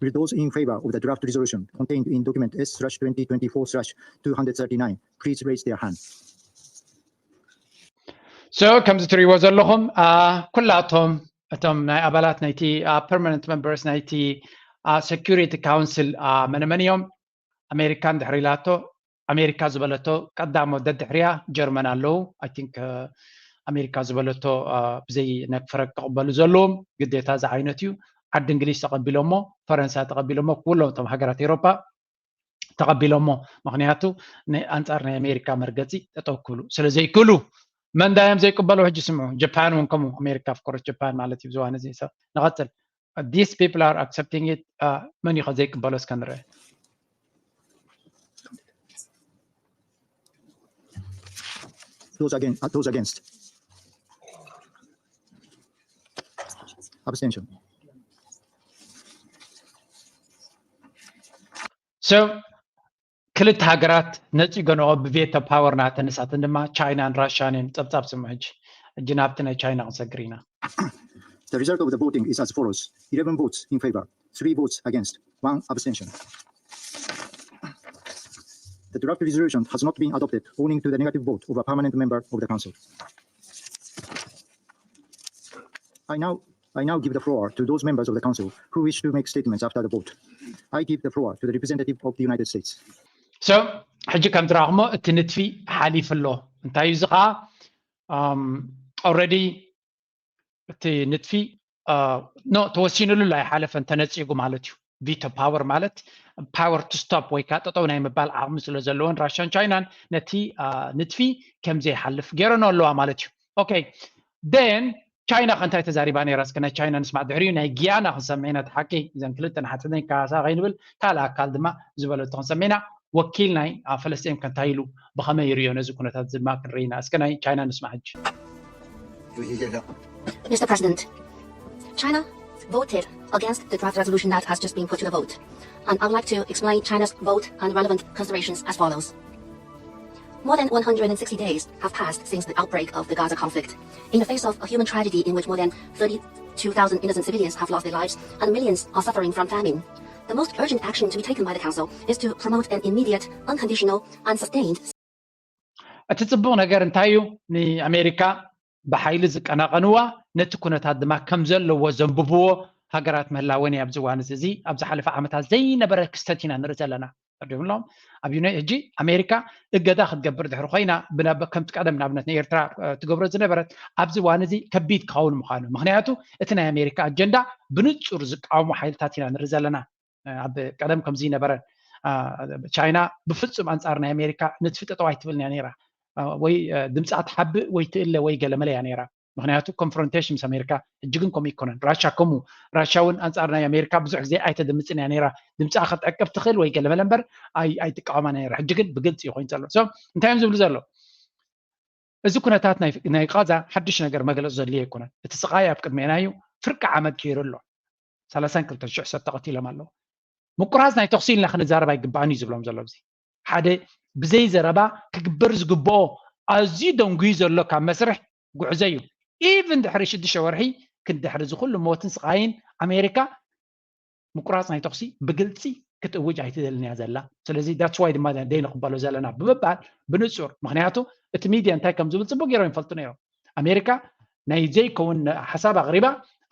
will those in favor of the draft resolution contained in document S slash twenty twenty-four slash two hundred thirty-nine, please raise their hand. So ከምዚ ትሪእዎ ዘለኹም ኩላቶም እቶም ናይ ኣባላት ናይቲ permanent members ናይቲ security council መነመን እዮም? ኣሜሪካን ድሕሪ ኢላቶ ኣሜሪካ ዝበለቶ ቀዳሞ ደድሕሪያ ጀርመን ኣለዉ። I think ኣሜሪካ ዝበለቶ ብዘይ ነክፍረ ክቕበሉ ዘለዎም ግዴታ እዚ ዓይነት እዩ። ዓዲ እንግሊዝ ተቐቢሎሞ፣ ፈረንሳ ተቐቢሎሞ፣ ኩሎም እቶም ሃገራት ኤሮፓ ተቐቢሎሞ። ምክንያቱ ኣንፃር ናይ ኣሜሪካ መርገፂ ጠጠው ክብሉ ስለ ዘይክእሉ። መን ዳዮም ዘይቅበሉ ሕጂ ስምዑ። ጃፓን እውን ከምኡ፣ ኣሜሪካ of course ጃፓን ማለት እዩ። ዝዋን እዚ ሰብ ንቐፅል። These people are accepting it. መን እዩ ዘይቅበሎ እስከ ንርአ። Those against, uh, those against. Abstention. So ክልተ ሃገራት ነፂገንኦ ብቬቶ ፓወር ናተን ንሳተን ድማ ቻይናን ራሻን እየን። ፀብፃብ ስምዑ ሕጂ። ሕጂ ናብቲ ናይ ቻይና ክንሰግር ኢና። The result of the voting is as follows. Eleven votes in favor, three votes against, one abstention. The draft resolution has not been adopted owing to the negative vote of a permanent member of the council. I now, I now give the floor to those members of the council who wish to make statements after the vote. I give the floor to the representative of the United States. So ሕጂ ከም ትረኽሞ እቲ ንጥፊ ሓሊፉ ኣሎ። እንታይ እዩ እዚ ከዓ? Already እቲ ንጥፊ no ተወሲኑሉ ኣይሓለፈን፣ ተነፂጉ ማለት እዩ። ቪቶ ፓወር ማለት power to stop ወይ ከዓ ጠጠው ናይ ምባል ዓቕሚ ስለ ዘለዎን ራሻን ቻይናን ነቲ ንጥፊ ከም ዘይሓልፍ ገይረንኦ ኣለዋ ማለት እዩ። Okay, then ቻይና ከ እንታይ ተዛሪባ ነይራ? እስከ ናይ ቻይና ንስማዕ። ድሕሪኡ ናይ ጊያና ክንሰምዕ ኢና። እቲ ሓቂ እዘን ክልተ ንሓትተን ካሳ ከይንብል ካልእ ኣካል ድማ ዝበለቶ ክንሰምዕ ኢና። ወኪል ናይ ፈለስጢን ከ እንታይ ኢሉ፣ ብኸመይ ይርእዮ ነዚ ኩነታት ድማ ክንርኢ ኢና። እስከ ናይ ቻይና ንስማዕ ሕጂ። Mister President, China voted against the draft resolution that has just been put to the vote. And I would like to explain China's vote and relevant considerations as follows. More than one hundred sixty days have passed since the outbreak of the Gaza conflict. In the face of a human tragedy in which more than thirty-two thousand innocent civilians have lost their lives and millions are suffering from famine, the most urgent action to be taken by the Council is to promote an immediate, unconditional, and sustained እቲ ጽቡቕ ነገር እንታይ እዩ? ንኣሜሪካ ብሓይሊ ዝቀናቐንዋ፣ ነቲ ኩነታት ድማ ከም ዘለዎ ዘንብብዎ ሃገራት ምህላወን እዩ። ኣብዚ እዋን እዚ፣ እዚ ኣብ ዝሓለፈ ዓመታት ዘይነበረ ክስተት ኢና ንርኢ ዘለና። ተረዲእኩም ኣለኹም? ኣብ ዩናይ-፣ ሕጂ ኣሜሪካ እገዳ ክትገብር ድሕሪ ኮይና፣ ብናብ-፣ ከምቲ ቀደም ንኣብነት ንኤርትራ፣ እ፣ ትገብሮ ዝነበረት፣ ኣብዚ እዋን እዚ ከቢድ ክኸውን ምዃኑ። ምኽንያቱ እቲ ናይ ኣሜሪካ ኣጀንዳ ብንጹር ዝቃወሙ ሓይልታት ኢና ንርኢ ዘለና። እ፣ ኣብ ቀደም ከምዚ ነበረ። እ፣ ቻይና ብፍጹም ኣንጻር ናይ ኣሜሪካ ንጥፊ ጠጠው ኣይትብልን እያ ነይራ። እ፣ ወይ፣ እ፣ ድምጻ ትሓብእ ወይ ትእለ ወይ ገለመለ እያ ነይራ። ምኽንያቱ ኮንፍሮንቴሽን ምስ ኣሜሪካ፣ ሕጂ ግን ከምኡ ኣይኮነን። ራሻ ከምኡ። ራሻ እውን ኣንጻር ናይ ኣሜሪካ ብዙሕ ግዜ ኣይተድምጽን እያ ነይራ። ድምጻ ክትዕቅብ ትኽእል ወይ ገለመለ እምበር ኣይ-፣ ኣይትቃወማ ነይራ። ሕጂ ግን ብግልጺ እዩ ኮይኑ ዘሎ። So፣ እንታይ እዮም ዝብሉ ዘሎ? እዚ ኩነታት ናይ፣ ናይ ቃዛ ሓድሽ ነገር መግለጺ ዘድልዮ ኣይኮነን። እቲ ስቓይ ኣብ ቅድሜና እዩ። ፍርቂ ዓመት ገይሩ ኣሎ። ሰላሳን ክልተን ሽሕ ሰብ ተቐቲሎም ኣለዉ። ምቁራጽ ናይ ተኹሲ ኢልና ክንዛረብ ኣይግባእን እዩ ዝብሎም ዘሎ። እዚ ሓደ ብዘይ ዘረባ ክግበር ዝግብኦ ኣዝዩ ደንጉዩ ዘሎ ካብ መስርሕ ጉዕዞ እዩ። ኢቭን ድሕሪ ሽዱሽተ ወርሒ ክንድሕሪ እዚ ኩሉ ሞትን ስቓይን ኣሜሪካ ምቁራጽ ናይ ተኹሲ ብግልጺ ክትእውጅ ኣይትደልን እያ ዘላ። ስለዚ that's why ድማ ደይ ንቕበሎ ዘለና ብምባል ብንጹር፣ ምኽንያቱ እቲ ሚድያ እንታይ ከም ዝብል ጽቡቕ ገይሮም ይፈልጡ ነይሮም። ኣሜሪካ ናይ ዘይከውን ሓሳብ ኣቕሪባ።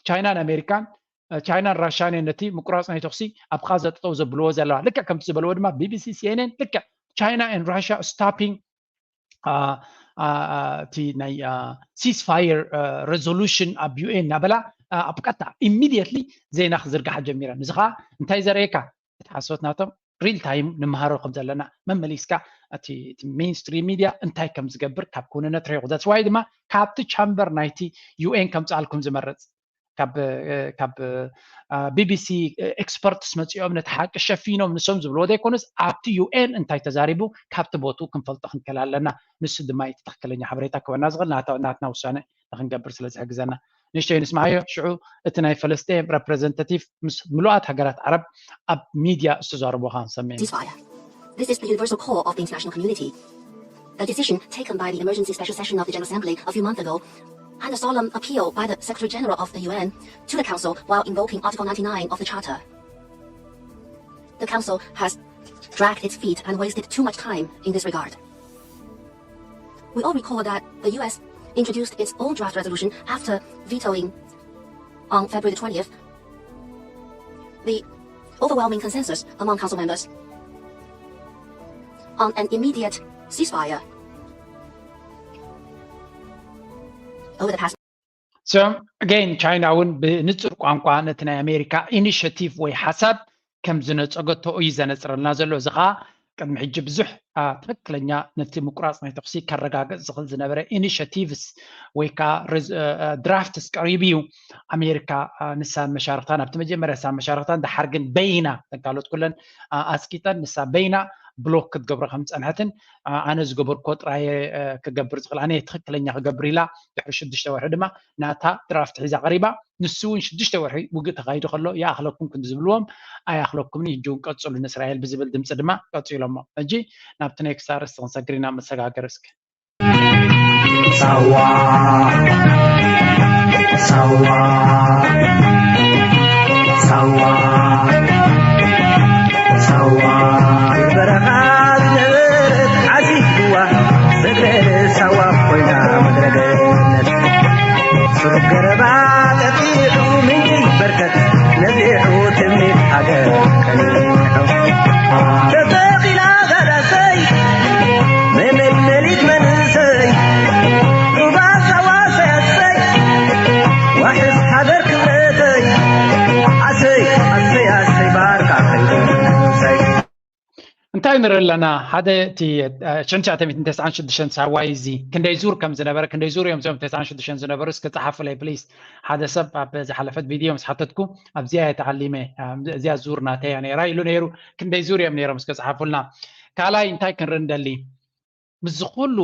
ቻይናን ኣሜሪካን፣ እ፣ ቻይናን ራሻን እየን ነቲ ምቁራጽ ናይ ተኹሲ ኣብ ቃዛ ጠጠው ዘብልዎ ዘለዋ። ልክዕ ከምቲ ዝበልዎ ድማ ቢቢሲ፣ ሲኤንኤን፣ ልክዕ China and Russia stopping፣ አ፣ አ፣ አ፣ እቲ ናይ፣ አ፣ ሲስፋየር፣ አ፣ ሬዞሉሽን ኣብ ዩ ኤን እናበላ፣ አ፣ ኣብ ቀጥታ ኢሚዲየትሊ ዜና ክዝርጋሓ ጀሚረን። እዚ ኸዓ እንታይ ዘርእየካ? እቲ ሓሶት ናቶም ሪል ታይም ንመሃሮ ከም ዘለና መመሊስካ እቲ፣ እቲ ሜይንስትሪም ሚድያ እንታይ ከም ዝገብር ካብ ክውንነት ርሒቑ። That's why ድማ ካብቲ ቻምበር ናይቲ ዩ ኤን ከምጽኣልኩም ዝመርጽ። ካብ፣ እ፣ ካብ፣ እ፣ ቢቢሲ ኤክስፐርትስ መጺኦም ነቲ ሓቂ ሸፊኖም ንሶም ዝብልዎ ዘይኮኑስ ኣብቲ ዩ ኤን እንታይ ተዛሪቡ ካብቲ ቦትኡ ክንፈልጦ ክንክእል ኣለና። ንሱ ድማ እቲ ትኽክለኛ ሓበሬታ ክበና ዝኽእል ናታ-፣ ናትና ውሳነ ንክንገብር ስለ ዝሕግዘና። ንእሽተይ ንስማዓዮ። ሽዑ እቲ ናይ ፈለስጤን ሬፕሬዘንታቲቭ ምስ ምሉኣት ሃገራት ዓረብ ኣብ ሚድያ ዝተዛረቦ ኸዓ ንሰምዕ። ceasefire. This is the universal call of the international community. The decision taken by the Emergency Special Session of the General Assembly a few months ago and a solemn appeal by the Secretary General of the U N to the Council while invoking Article ninety-nine of the Charter. The Council has dragged its feet and wasted too much time in this regard. We all recall that the U S introduced its own draft resolution after vetoing on February the twentieth the overwhelming consensus among Council members on an immediate ceasefire over the past So again, ቻይና እውን ብንጹር ቋንቋ ነቲ ናይ ኣሜሪካ ኢኒሽቲቭ ወይ ሓሳብ ከም ዝነጸገቶ እዩ ዘነጽረልና ዘሎ። እዚ ኸዓ ቅድሚ ሕጂ ብዙሕ፣ አ፣ ትኽክለኛ ነቲ ምቁራጽ ናይ ተኹሲ ከረጋግጽ ዝኽእል ዝነበረ ኢኒሽቲቭስ ወይ ከዓ ሬዝ-፣ አ፣ አ፣ ድራፍትስ ቀሪቡ እዩ። ኣሜሪካ፣ አ፣ ንሳን መሻርኽታን ኣብቲ መጀመርያ ንሳን መሻርኽታን፣ ደሓር ግን በይና፣ ተን ካልኦት ኩለን፣ አ፣ ኣስቂጠን፣ ንሳ በይና ብሎክ ክትገብሮ ከም ዝጸንሐትን፣ አ፣ ኣነ ዝገበርኩዎ ጥራየ፣ አ፣ ክገብር ዝኽእል፣ ኣነ ትኽክለኛ ክገብር ኢላ ድሕሪ ሽዱሽተ ወርሒ ድማ ናታ ድራፍት ሒዛ ቀሪባ። ንሱ እውን ሽዱሽተ ወርሒ ውግእ ተኻይዱ ከሎ ይኣኽለኩም ክንዲ ዝብልዎም ኣይኣኽለኩምን እዩ፣ ሕጂ እውን ቀጽሉ ንእስራኤል ብዝብል ድምፂ ድማ ቀፂሎሞ። ሕጂ ናብቲ ኔክስት ኣርእስቲ ክንሰግር ኢና። መሰጋገሪ እስኪ። ሳዋ ሳዋ ሳዋ ሳዋ በረኻ ዝነበረት ዓዚብዋ ሰግረ ሳዋ ኮይና ምድረ ገነት። ስሩብ ገረባ ጠጢዑ ምንጪ በርከት ነዚሑ ትምኒት ሃገር ቀኒሑ። ተተኺላ ጋዳሰይ መመልመሊት መንእሰይ ሩባ ሳዋ ሰይ ኣሰይ ዋሕስ ሃገር ክብረተይ ኣሰይ ኣሰይ ኣሰይ ባርካ ከይሰይ። እንታይ ንርኢ ኣለና? ሓደ እቲ ሽዱሽተ ሚእትን ተስዓን ሽዱሽተን ሳዋይ እዚ ክንደይ ዙር ከም ዝነበረ፣ ክንደይ ዙር እዮም እዞም ተስዓን ሽዱሽተን ዝነበሩ? እስከ ጸሓፉለይ ፕሊስ። ሓደ ሰብ ኣብ ዝሓለፈት ቪድዮ ምስ ሓተትኩ ኣብዚኣ እየ ተዓሊመ፣ እዚኣ ዙር ናተይ እያ ነይራ ኢሉ ነይሩ። ክንደይ ዙር እዮም ነይሮም? እስከ ጸሓፉልና። ካልኣይ እንታይ ክንርኢ ንደሊ? ምስዚ ኩሉ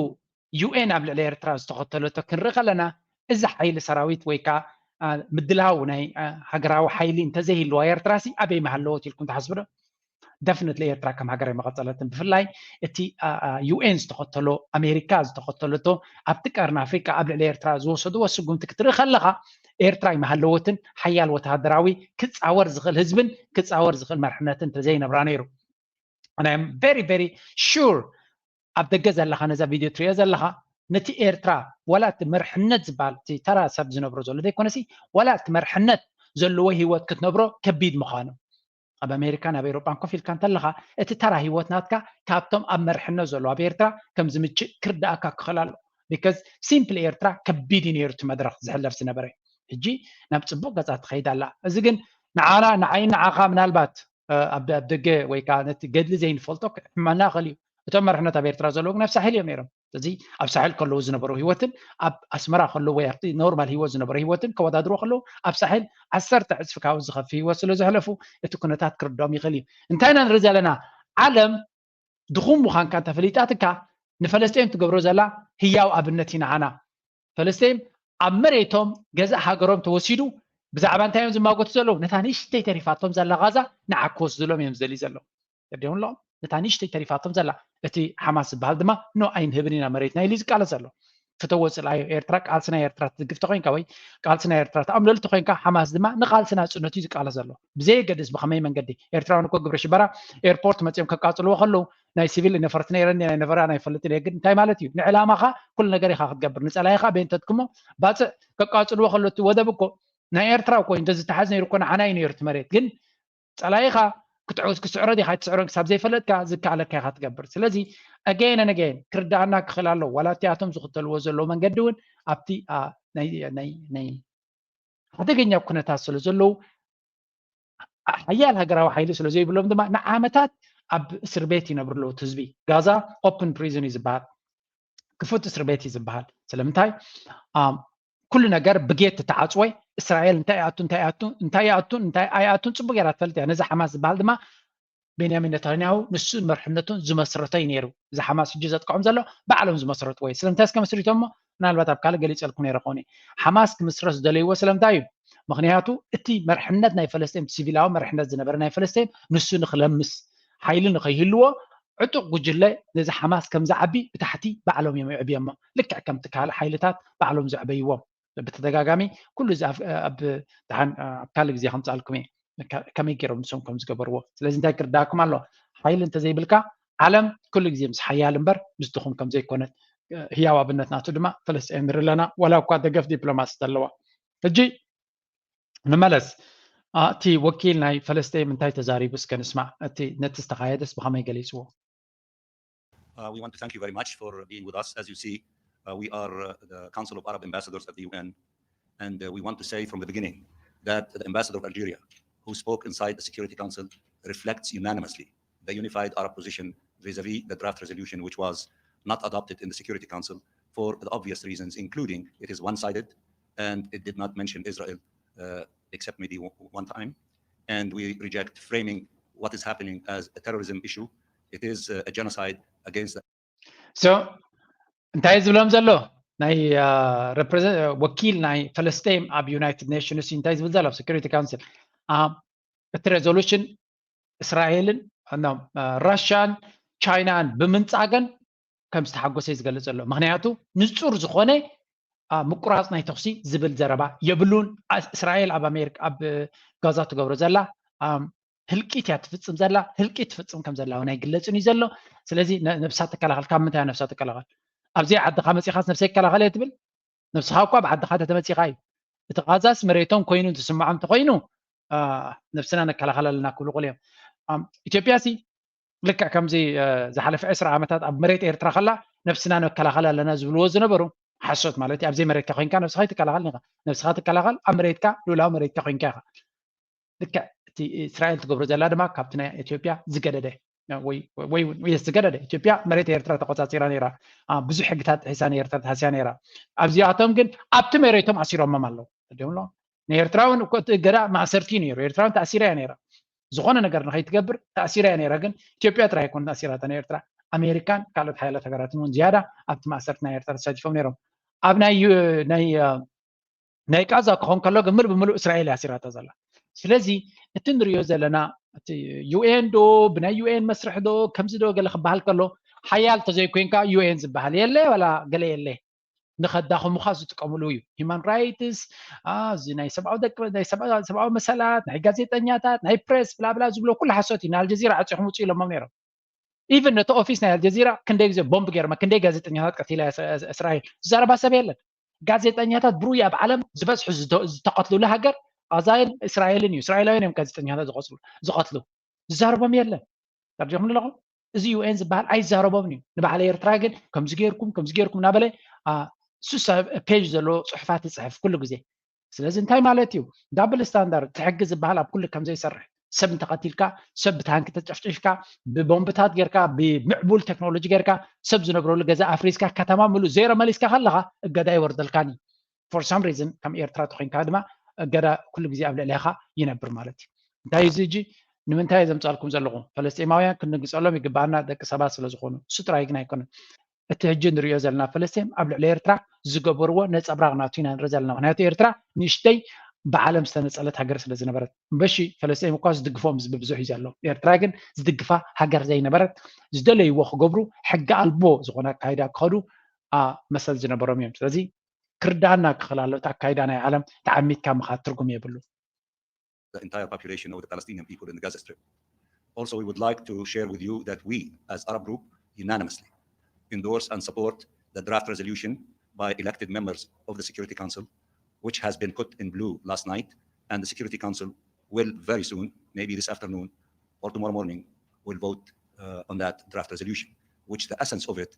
ዩ ኤን ኣብ ልዕሊ ኤርትራ ዝተኸተለቶ ክንርኢ ከለና፣ እዚ ሓይሊ ሰራዊት ወይ ከዓ ምድላው ናይ ሃገራዊ ሓይሊ እንተዘይህልዋ ኤርትራ ሲ ኣበይ ምሃለወት ኢልኩም ትሓስቡ ዶ? ደፍነት ኤርትራ ከም ሃገር ኣይመቐጸለትን። ብፍላይ እቲ ዩ ኤን ዝተኸተሎ፣ ኣሜሪካ ዝተኸተለቶ፣ ኣብቲ ቀርኒ ኣፍሪቃ ኣብ ልዕሊ ኤርትራ ዝወሰድዎ ስጉምቲ ክትርኢ ከለኻ፣ ኤርትራ ኣይምሃለወትን። ሓያል ወተሃደራዊ ክጻወር ዝኽእል ህዝብን ክጻወር ዝኽእል መርሕነትን እንተዘይነብራ ነይሩ። And I'm very very sure ኣብ ደገ ዘለኻ ነዛ ቪድዮ ትሪኦ ዘለኻ፣ ነቲ ኤርትራ ዋላ እቲ መርሕነት ዝበሃል እቲ ተራ ሰብ ዝነብሮ ዘሎ ዘይኮነሲ፣ ዋላ እቲ መርሕነት ዘለዎ ህይወት ክትነብሮ ከቢድ ምዃኑ፣ ኣብ ኣሜሪካን ኣብ ኤውሮጳን ኮፍ ኢልካ እንተለኻ፣ እቲ ተራ ህይወት ናትካ ካብቶም ኣብ መርሕነት ዘለዉ ኣብ ኤርትራ ከም ዝምችእ ክርዳእካ ክኽእል ኣሎ። Because simply ኤርትራ ከቢድ እዩ ነይሩ እቲ መድረኽ ዝሕለፍ ዝነበረ። ሕጂ ናብ ጽቡቕ ገጻ ትኸይድ ኣላ። እዚ ግን ንዓና፣ ንዓይን ንዓኻ ምናልባት ኣብ ደገ ወይ ከዓ ነቲ ገድሊ ዘይንፈልጦ ክሕመና ይኽእል እዩ። እቶም መርሕነት ኣብ ኤርትራ ዘለዉ ግን ኣብ ሳሕል እዮም ነይሮም። ስለዚ ኣብ ሳሕል ከለዉ ዝነበሩ ህይወትን ኣብ ኣስመራ ከለዉ ወይ ኣብቲ ኖርማል ህይወት ዝነበሩ ህይወትን ከወዳድርዎ ከለዉ፣ ኣብ ሳሕል ዓሰርተ ዕጽፊ ካብኡ ዝኸፍእ ህይወት ስለ ዘሕለፉ፣ እቲ ኩነታት ክርድኦም ይኽእል እዩ። እንታይ ኢና ንርኢ ዘለና? ዓለም ድኹም ምዃንካ እንተፈሊጣትካ፣ ንፈለስጤም ትገብሮ ዘላ ህያው ኣብነት ኢና ንዓና። ፈለስጤም ኣብ መሬቶም ገዛእ ሃገሮም ተወሲዱ፣ ብዛዕባ እንታይ እዮም ዝማጎቱ ዘለዉ? ነታ ንእሽተይ ተሪፋቶም ዘላ ጋዛ ንዓ ክወስድሎም እዮም ዝደልዩ ዘለዉ። ተረዲኦም ኣለኹም? ነታ ንእሽተይ ተሪፋቶም ዘላ፣ እቲ ሓማስ ዝበሃል ድማ ኖ ኣይንህብን ኢና መሬትና ኢሉ እዩ ዝቃለስ ዘሎ። ፍተዎ ጽልኣዮ፣ ኤርትራ ቃልሲ ናይ ኤርትራ ትድግፍ ተኾይንካ ወይ ቃልሲ ናይ ኤርትራ ተኣምለሉ ተኾይንካ፣ ሓማስ ድማ ንቃልሲ ናጽነቱ እዩ ዝቃለስ ዘሎ። ብዘየገድስ ብኸመይ መንገዲ፣ ኤርትራውያን እኮ ግብረ ሽበራ ኤርፖርት መጺኦም ከቃጽልዎ ከለዉ ናይ ሲቪል ነፈርቲ ነይረን ናይ ነበራ ናይ ፈልጥ እየ። ግን እንታይ ማለት እዩ? ንዕላማኻ ኩሉ ነገር ኢኻ ክትገብር፣ ንጸላኢኻ ቤንተትክሞ ባጽዕ ከቃጽልዎ ከሎ እቲ ወደብ እኮ ናይ ኤርትራ እኮ እዩ። እንተዝተሓዝ ነይሩ እኮ ንዓና እዩ ነይሩ እቲ መሬት። ግን ጸላኢኻ ክትዕውት ክስዕሮ ዲኻ ኣይትስዕሮን ክሳብ ዘይፈለጥካ ዝከኣለካ ኢኻ ትገብር። ስለዚ again and again ክርዳኣና ክኽእል ኣለዎ። ዋላ እቲኣቶም ዝኽተልዎ ዘለዉ መንገዲ እውን ኣብቲ ናይ ናይ ናይ ሓደገኛ ኩነታት ስለ ዘለዉ፣ ሓያል ሃገራዊ ሓይሊ ስለ ዘይብሎም ድማ ንዓመታት ኣብ እስር ቤት ይነብሩ ኣለዉ። እቲ ህዝቢ ጋዛ ኦፕን ፕሪዝን እዩ ዝበሃል፣ ክፉት እስር ቤት እዩ ዝበሃል። ስለምንታይ? ኩሉ ነገር ብጌት ተዓጽወ። እስራኤል እንታይ ይኣቱ እንታይ ይኣቱ እንታይ ይኣቱ እንታይ ኣይኣቱን ጽቡቅ ገይራ ትፈልጥ እያ። ነዚ ሓማስ ዝበሃል ድማ ቤንያሚን ነታንያሁ ንሱን መርሕነቱን ዝመስረቶ እዩ ነይሩ። እዚ ሓማስ ሕጂ ዘጥቅዖም ዘሎ ባዕሎም ዝመስረትዎ እዩ። ስለምንታይ እስከ መስሪቶሞ? ምናልባት ኣብ ካልእ ገሊጸልኩም ነይረ ክኸውን እየ። ሓማስ ክምስረት ዝደለይዎ ስለምንታይ እዩ? ምኽንያቱ እቲ መርሕነት ናይ ፈለስጢን፣ ሲቪላዊ መርሕነት ዝነበረ ናይ ፈለስጢን ንሱ ንኽለምስ፣ ሓይሊ ንኸይህልዎ፣ ዕጡቕ ጉጅለ ነዚ ሓማስ ከም ዝዓቢ ብታሕቲ ባዕሎም እዮም የዕብዮሞ። ልክዕ ከምቲ ካልእ ሓይልታት ባዕሎም ዘዕበይዎም። ብተደጋጋሚ ኩሉ እዚ ኣብ ደሓን ኣብ ካልእ ግዜ ከምፅኣልኩም እየ ከመይ ገይሮም ንሶም ከም ዝገበርዎ። ስለዚ እንታይ ክርዳእኩም ኣለዎ? ሓይሊ እንተዘይብልካ ዓለም ኩሉ ግዜ ምስ ሓያል እምበር ምስ ድኹም ከም ዘይኮነት ህያው ኣብነት ናቱ ድማ ፈለስጢን ንርኢ ኣለና፣ ዋላ እኳ ደገፍ ዲፕሎማሲ ዘለዋ። ሕጂ ንመለስ። እቲ ወኪል ናይ ፈለስጢን እንታይ ተዛሪቡ እስከ ንስማዕ። እቲ ነቲ ዝተኻየደስ ብኸመይ ገሊፅዎ? Uh, we want to thank you very much for being with us. As you see, uh, we are uh, the Council of Arab Ambassadors at the U N, and uh, we want to say from the beginning that the ambassador of Algeria, who spoke inside the Security Council, reflects unanimously the unified Arab position vis-a-vis the draft resolution, which was not adopted in the Security Council for the obvious reasons, including it is one-sided and it did not mention Israel uh, except maybe one time. And we reject framing what is happening as a terrorism issue. It is uh, a genocide against the So እንታይ ዝብሎም ዘሎ ናይ ወኪል ናይ ፈለስጢን ኣብ ዩናይትድ ኔሽንስ እንታይ ዝብል ዘሎ ኣብ ሴኩሪቲ ካውንስል እቲ ሬዞሉሽን እስራኤልን ራሽያን ቻይናን ብምንጻገን ከም ዝተሓጎሰ እዩ ዝገልጽ ዘሎ። ምክንያቱ ንጹር ዝኾነ ምቁራጽ ናይ ተኩሲ ዝብል ዘረባ የብሉን። እስራኤል ኣብ ኣሜሪካ ኣብ ጋዛ ትገብሮ ዘላ ህልቂት እያ ትፍጽም ዘላ፣ ህልቂት ትፍጽም ከም ዘላ እውን ኣይግለጽን እዩ ዘሎ። ስለዚ ነብሳ ትከላኸል። ካብ ምንታይ ነብሳ ትከላኸል? ኣብዚኣ ዓድኻ መጺኻስ ነብሰይ ይከላኸል እየ ትብል? ነብስኻ እኳ ኣብ ዓድኻ ተተመጺኻ እዩ። እቲ ቃዛስ መሬቶም ኮይኑ እንትስምዖም እንተኾይኑ ነብስና ነከላኸል ኣለና ክብሉ ቁል እዮም። ኢትዮጵያ ሲ ልክዕ ከምዚ ዝሓለፈ ዕስራ ዓመታት ኣብ መሬት ኤርትራ ከላ ነብስና ነከላኸል ኣለና ዝብልዎ ዝነበሩ ሓሶት ማለት እዩ። ኣብዘይ መሬትካ ኮይንካ ነብስኻ ይትከላኸል ኢኻ። ነብስኻ ትከላኸል ኣብ መሬትካ ሉላዊ መሬትካ ኮይንካ ኢኻ። ልክዕ እቲ እስራኤል ትገብሮ ዘላ ድማ ካብቲ ናይ ኢትዮጵያ ዝገደደ ወይ ዝገደደ ኢትዮጵያ መሬት ኤርትራ ተቆፃፂራ ነይራ። ብዙሕ ሕግታት ጥሒሳ ንኤርትራ ተሃስያ ነይራ። ኣብዚኣቶም ግን ኣብቲ መሬቶም ኣሲሮሞም ኣለዉ። ዲምሎ ንኤርትራውን እኮ እቲ እገዳ ማእሰርቲ ነይሩ። ኤርትራውን ተኣሲራ እያ ነይራ። ዝኾነ ነገር ንኸይትገብር ተኣሲራ እያ ነይራ። ግን ኢትዮጵያ ጥራይ ኣይኮን ተኣሲራታ ንኤርትራ፣ ኣሜሪካን ካልኦት ሓያላት ሃገራትን እውን ዝያዳ ኣብቲ ማእሰርቲ ናይ ኤርትራ ተሳቲፎም ነይሮም። ኣብ ናይ ናይ ናይ ቃዛ ክኾን ከሎ ግን ምሉእ ብምሉእ እስራኤል እያ ኣሲራታ ዘላ። ስለዚ እቲ ንሪኦ ዘለና እቲ ዩኤን ዶ ብናይ ዩኤን መስርሕ ዶ ከምዚ ዶ ገለ ክበሃል ከሎ ሓያል ተዘይኮይንካ ዩኤን ዝበሃል የለ ዋላ ገለ የለ ንኸዳኸሙኻ ዝጥቀምሉ እዩ። ሂማን ራይትስ እዚ ናይ ሰብኣዊ ደቂ ናይ ሰብኣዊ መሰላት ናይ ጋዜጠኛታት ናይ ፕሬስ ብላብላ ዝብሎ ኩሉ ሓሶት እዩ። ንኣልጀዚራ ዓፂኹም ውፅኡ ኢሎሞም ነይሮም። ኢቨን ነቲ ኦፊስ ናይ ኣልጀዚራ ክንደይ ግዜ ቦምብ ገይሮማ ክንደይ ጋዜጠኛታት ቀቲላ እስራኤል ዝዛረባ ሰብ የለን። ጋዜጠኛታት ብሩይ ኣብ ዓለም ዝበዝሑ ዝተቐትሉሉ ሃገር ቃዛይን እስራኤልን እዩ። እስራኤላውያን እዮም ጋዜጠኛታት ዝቐትሉ ዝዛረቦም የለን። ተርዲኹም ኣለኹም? እዚ ዩኤን ዝበሃል ኣይዛረቦምን እዩ። ንባዕለ ኤርትራ ግን ከምዚ ገይርኩም ከምዚ ገይርኩም እናበለ ሱሳ ፔጅ ዘለዎ ፅሑፋት ይፅሕፍ ኩሉ ግዜ። ስለዚ እንታይ ማለት እዩ? ዳብል ስታንዳርድ እቲ ሕጊ ዝበሃል ኣብ ኩሉ ከምዘይሰርሕ ሰብ እንተቐቲልካ ሰብ ብታንኪ ተጨፍጭፍካ ብቦምብታት ጌርካ ብምዕቡል ቴክኖሎጂ ጌርካ ሰብ ዝነብረሉ ገዛ ኣፍሪስካ ከተማ ምሉእ ዜሮ መሊስካ ከለኻ እገዳ ይወርደልካን እዩ። ፎር ሳም ሪዝን ከም ኤርትራ ተኮይንካ ድማ እገዳ ኩሉ ግዜ ኣብ ልዕሌኻ ይነብር ማለት እዩ። እንታይ እዚ እጂ ንምንታይ ዘምፃልኩም ዘለኹ ፈለስጢማውያን ክንድንግፀሎም ይግባኣና ደቂ ሰባት ስለዝኾኑ እሱ ጥራይ ግን ኣይኮነን። እቲ ሕጂ ንሪኦ ዘለና ፈለስቲን ኣብ ልዕሊ ኤርትራ ዝገበርዎ ነፀብራቕ ናቱ ኢና ንርኢ ዘለና። ምክንያቱ ኤርትራ ንእሽተይ ብዓለም ዝተነፀለት ሃገር ስለ ዝነበረት እምበሺ ፈለስጢን እኳ ዝድግፎም ህዝቢ ብዙሕ እዩ ዘሎ። ኤርትራ ግን ዝድግፋ ሃገር ዘይነበረት ዝደለይዎ ክገብሩ ሕጊ ኣልቦ ዝኾነ ኣካይዳ ክኸዱ መሰል ዝነበሮም እዮም። ስለዚ ክርዳና ክኽእል ኣሎ እቲ ኣካይዳ ናይ ዓለም ተዓሚትካ ምኻድ ትርጉም የብሉ። the entire population of the Palestinian people in the Gaza Strip. Also, we would like to share with you that we, as Arab group, unanimously endorse and support the draft resolution by elected members of the Security Council, which has been put in blue last night, and the Security Council will very soon, maybe this afternoon or tomorrow morning, will vote uh, on that draft resolution, which the essence of it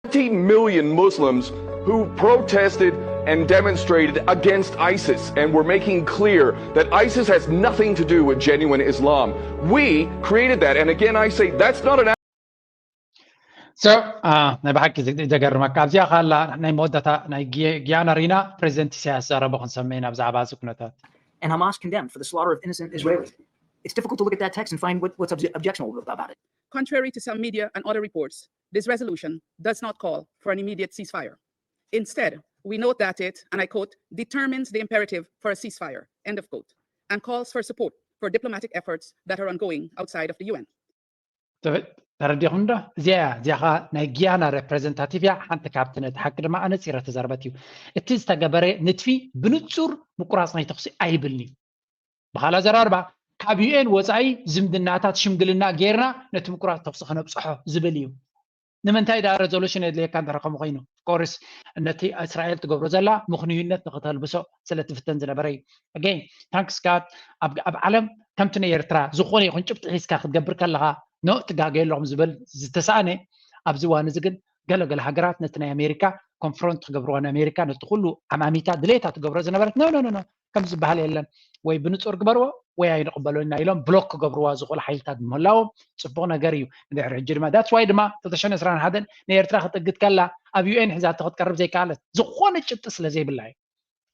twenty million Muslims who protested and demonstrated against ISIS and were making clear that ISIS has nothing to do with genuine Islam. We created that. And again, I say that's not an So, uh, ናይ ብሓቂ ዘገርመካ ኣብዚኣ ካላ ናይ መወዳእታ ናይ ጊያና ሪና ፕሬዚደንት ኢሳያስ ዘረቦ ክንሰምዕ ኢና ብዛዕባ እዚ ኩነታት። And Hamas condemned for the slaughter of innocent Israelis. It's difficult to look at that text and find what, what's objectionable about it. Contrary to some media and other reports, this resolution does not call for an immediate ceasefire. Instead, we note that it, and I quote, determines the imperative for a ceasefire, end of quote, and calls for support for diplomatic efforts that are ongoing outside of the U N. ተረዲኹም ዶ? እዚኣ እያ እዚኣ ኸዓ ናይ ጊያና ሬፕሬዘንታቲቭ እያ። ሓንቲ ካብቲ ነቲ ሓቂ ድማ ኣነፂረ ተዛርበት እዩ። እቲ ዝተገበረ ንጥፊ ብንፁር ምቁራፅ ናይ ተኹሲ ኣይብልን እዩ። ብኻልእ ኣዘራርባ ካብ ዩኤን ወፃኢ ዝምድናታት ሽምግልና ጌርና ነቲ ምቁራፅ ተኹሲ ከነብፅሖ ዝብል እዩ። ንምንታይ ደኣ ሬዞሉሽን የድልየካ እንድሕር ከምኡ ኮይኑ? ኦፍኮርስ ነቲ እስራኤል ትገብሮ ዘላ ምኽንዩነት ንኽተልብሶ ስለ ትፍተን ዝነበረ እዩ። ኣገይን ታንክስ ጋድ ኣብ ዓለም ከምቲ ናይ ኤርትራ ዝኾነ ይኹን ጭብጢ ሒዝካ ክትገብር ከለኻ ኖ ትጋገዩ ኣለኹም ዝብል ዝተሳእነ ኣብዚ እዋን እዚ ግን ገለ ገለ ሃገራት ነቲ ናይ ኣሜሪካ ኮንፍሮንት ክገብርዋ ንኣሜሪካ ነቲ ኩሉ ዓማሚታ ድሌታ ትገብሮ ዝነበረት ኖ ኖ ኖ ከም ዝበሃል የለን ወይ ብንፁር ግበርዎ ወይ ኣይንቕበሎን ኢና ኢሎም ብሎክ ክገብርዋ ዝኽእሉ ሓይልታት ምህላዎም ፅቡቕ ነገር እዩ። ንድሕሪ ሕጂ ድማ that's why ድማ ክልተ ሽሕን ዕስራን ሓደን ንኤርትራ ክትእግድ ከላ ኣብ ዩኤን ሒዛቶ ክትቀርብ ዘይከኣለት ዝኾነ ጭብጢ ስለ ዘይብላ እዩ።